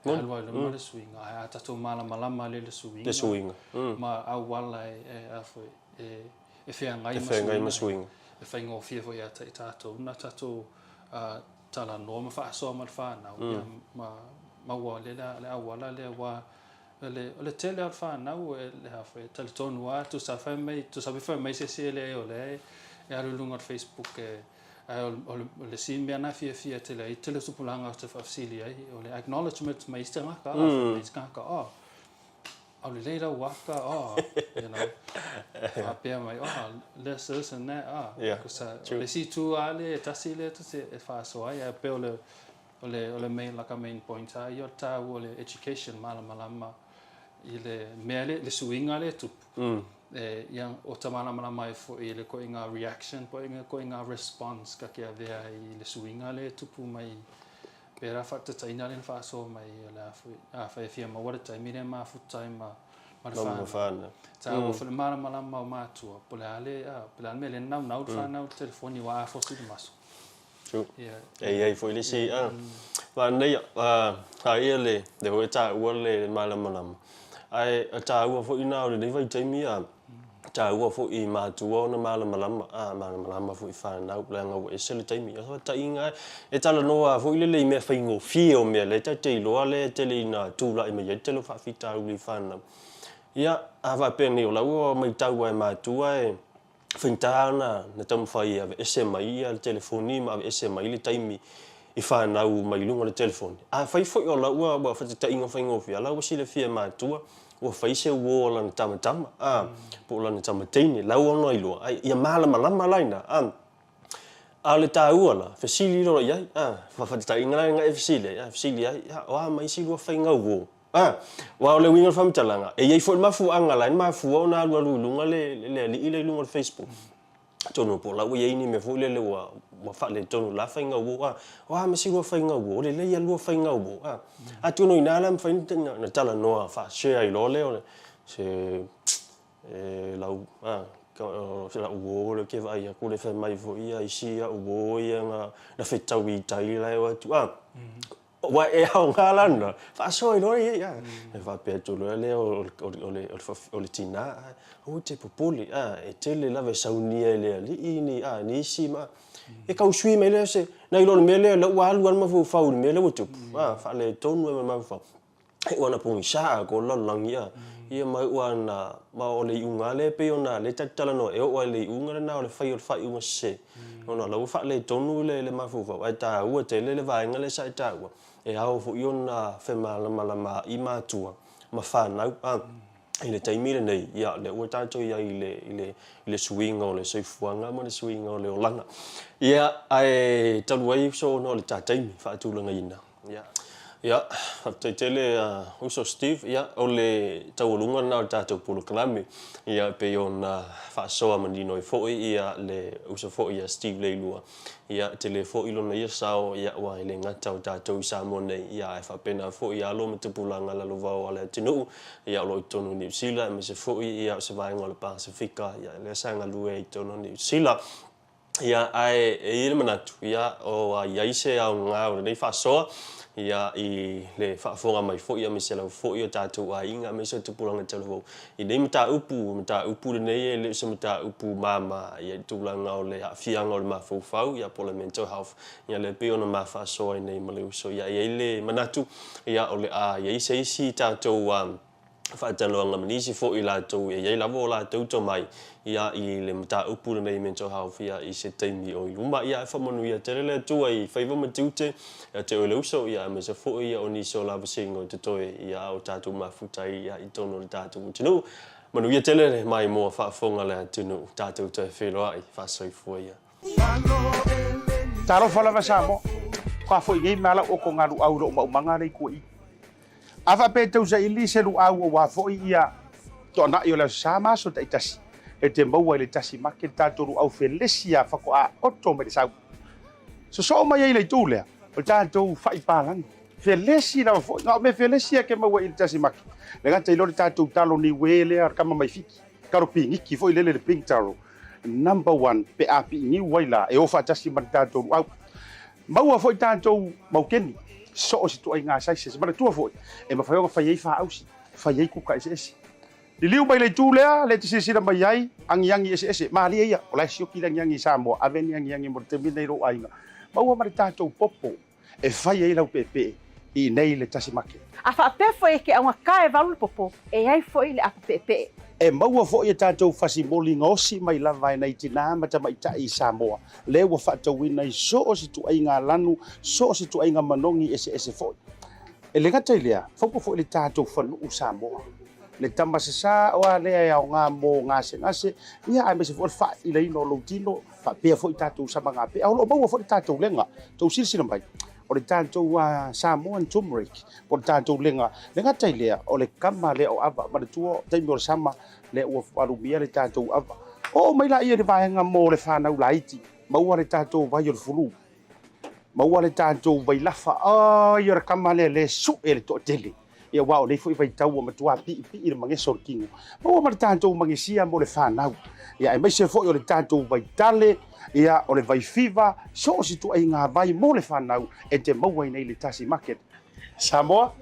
e alu ai i luma le suiga, ae a tatou malamalama lea i le suiga, Le suiga. ma auala e, e, a foi, e, e feagai E feagai ma suiga. E faigofie foi ia te i tatou na tatou talanoa ma faasoa ma le fanau, ia, ma maua lea le auala lea aua o le, o le tele lava o le fanau e, le a foi, e talitonu lava, tusa fai mai, tusa pe fai mai se isi e leai o lea e alu i luga o le Facebook e, ae o, o, le, o le isi mea na fiafia tele ai, tele o tupulaga ou te faafesili ai, o le acknowledgement mai isi tagata, a, fai mai isi tagata, oh, Aulelei lau waka, oh, you know, faapea mai, oh, this, this and that, ah. Yeah, Kusa, true. o le isi itu lava lea e tasi lea tasi e faasoa ai, ae pei o le, o le, o le main, like a main point lava ia o le taua o le education malamalama. i le mea lea, le suiga lea e tupu, e, ia, ota malamalama ai foi i le koiga reaction po o le koiga response ka ke avea ai i le suiga lea e tupu mai pērā faataitaiga lea na faasoa mai o le a foi, afai e fia maua le taimi lea e mafuta ai ma, ma le whānau. Tāua foi le malamalama o mātua, po o le a le, a, po o le a le mea lea e naunau le whānau i le telefoni ua afosi le maso. True. E i ai foi le isi, a, manaia, a, a ia le, le foi e tāua le malamalama. Ae o tāua foi nā o lenei vaitaimi, a, tāua foi i mātua ona malamalama, a, malamalama foi i whānau, leaga ua ese le taimi. O faataʻiga e talanoa foi lele i mea faigofie o mea lea ta te iloa lea e tele ina tulai mai ai le tele o faafitauli i whānau. Ia, a faapea nei o la ua maitau lava e matua e faigata ona na taumafai e aveese mai le telefoni ma aveese mai le taimi i fanau mai luga o le telefoni. Afai foi o la ua ua faataitaiga faigofie, a la ua silafia e matua ua fai se uo a lana tamatama, a, po o lana tamateine, la ua ona iloa, ai, ia malamalama la ina, a. A o le taua la, fesili loa i ai, a, faataitaiga la lena e fesili ai, a, fesili ai, a, o a ma isi lua faiga uo? A, aua o le uiga o le faamatalaga, e i ai foi le mafuaaga la e mafua ona alualu i luga le, le alii lea i luga o le Facebook. Atonu po o la ua i ai ni mea foi lele ua, ua faaletonu la faiga uo, a, o a ma si lua faiga uo, lelei a lua faiga uo, a. Atonu i ina la mafai ona talanoa faa-share ai loa lea o le, se, e lau, a, o se lau uo lea ou te vaai atu lea e fai mai foi ia isi au uo ia na, na fetaui i tai la e o atu, a. Aua e aoga la lena, faasoa ai loa ia ia. E faapea atu loa lea o le tina, aua e te popole, e tele lava e saunia e le alii ni nisi ma e tau sui mai lea se, nai lo le mea lea, lea ua alu lava le mafaufau i le mea lea ua tupu, faaletonu ai ma le mafaufau. E iu lava ina pogisa atoa le lalolagi, ia ma iu lava ina, ma o le iuga lava lea e pei ona lea ta te talanoa, e oo lava i le iuga lena o le fai o le faaiuga sese. Ona o la ua faaletonu le mafaufau, ae taua tele le vaega lea sa e taua, e ao foi ona femalamalamaai matua ma fanau. A, i le taimi lenei, ia, lea ua tatou i ai i le suiga o le soifuaga ma le suiga o le olaga. Ia, ae talu ai uso ona o le ta taimi faatulagaina. Ia, ia, faafetai tele uso Steve. Ia, o le taualuga lena o le tatou polokalame. Ia, e pei ona faasoa manino ai foi ia le uso foi ia Steve Leilua. Ia, e tele foi lona ia sao, ia, aua e le gata o tatou i Samoa nei, ia, ae faapena foi alo ma tupulaga lalovaoa a le atunuu, ia, o lo o i totonu o Niu Sila, aemaise foi ia o se vaega o le Pasefika, ia, lea sa galue ai i totonu o Niu Sila. Ia, ae e i ai le manatu, ia, ua i ai se aoga o lenei faasoa, ia, i le faafofoga mai foi aemaise lava foi o tatou aiga aemaise o tupulaga talavou i nei mataupu. O mataupu lenei e le o se mataupu mama, ia, i le tulaga o le aafiaga o le mafaufau, ia, po o le mental health, ia, lea pei ona ma faasoa ai nei ma le uso. Ia, e i ai le manatu, ia, o le a i ai se isi tatou faatalanoaga ma nisi foi latou e i ai lava o latou tomai ia i le mataupu lenei mental health ia i se taimi o i luma. Ia ae faamanuia tele le Atua i faiva ma tiute ia te oe le uso ia aemaise foi ia o nisi o lavasiga o totoe ia a o tatou mafuta ai ia i totonu o le tatou atunuu. Manuia tele le maimoa faafofoga le atunuu tatou toe feiloai faasoifua ia. Talofa lava Samoa, ka foi nei mea lau oko ngalu au lou maumaga lei kua i. A faapea e tau saili se luau aua foi ia toanai o le Aso Sa ma aso taitasi, e te maua i le tasi make le tatou luau felesi a faatoa oto mai le sau. Sosoo mai ai le itu lea, o le tatou fai palagi. Felesi lava foi, na o mea felesi a ke maua i le tasi make. Le gata i lo le tatou talo niue lea, kama mai Fiti, talo piniki foi lele le pink taro. Number one, pe a piiniu ai la, e o faatasi ma le tatou luau. Maua foi tatou maukeni, so o se ituaiga sizes. Manatua foi, e mafai ona fai ai faausi, fai ai kuka eseese. Liliu mai le itu lea, lea e te silasila mai ai, agiagi eseese, malie ia, o la e sioki le agiagi i Samoa, ave ni agiagi mo le taimi lenei i lou aiga. Maua ma le tatou popo e fai ai lau peepee i inei le tasi make. A faapea foi e ke augata e valu le popo, e i ai foi le apo peepee. E maua foi e tatou fasimoli gaosi mai lava e nai tinā ma tamaitai i Samoa, lea ua faatauina i so o se ituaiga lanu, so o se ituaiga manogi eseese foi. E le gata i lea, faupa foi le tatou fanuu Samoa, le tama sasā o a lea e aoga mo gasegase, ia aemaise foi o le faailaina o lou tino, faapea foi tatou samagapea. O lo o maua foi le tatou lega, tou silasila mai. O le tatou Samoan turmeric, po o le tatou lega, le gata i lea, o le kama lea o ava, manatua taimi o le sama, lea ua alumia le tatou ava. Oo mai laia i le vaega mo le fanau laiti, maua le tatou vai o le fulu, maua le tatou vailafa, ai o le kama lea le sue le toatele. Ia aua o nei foi vaitau ua matua piipii le mageso o le tino. Maua ma le tatou magesia mo le fanau. Ia aemaise foi o le tatou vaitale, ia o le vaifiva, so o se ituaiga vai mo le fanau e te maua i nei le Tasi Market. Samoa,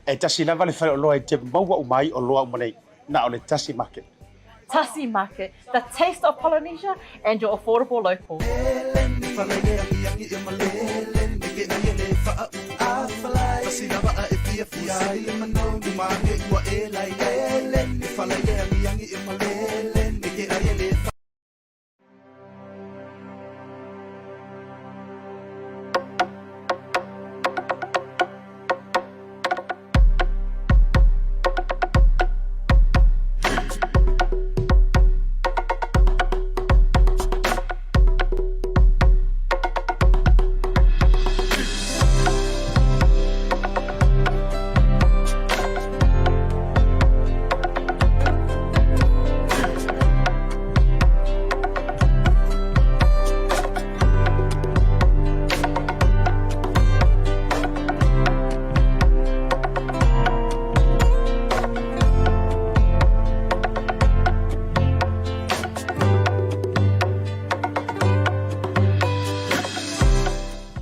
e tasi lava le faleoloa e te maua uma ai oloa uma nei, na o le Tasi Market. Tasi Market, the taste of Polynesia and your affordable local.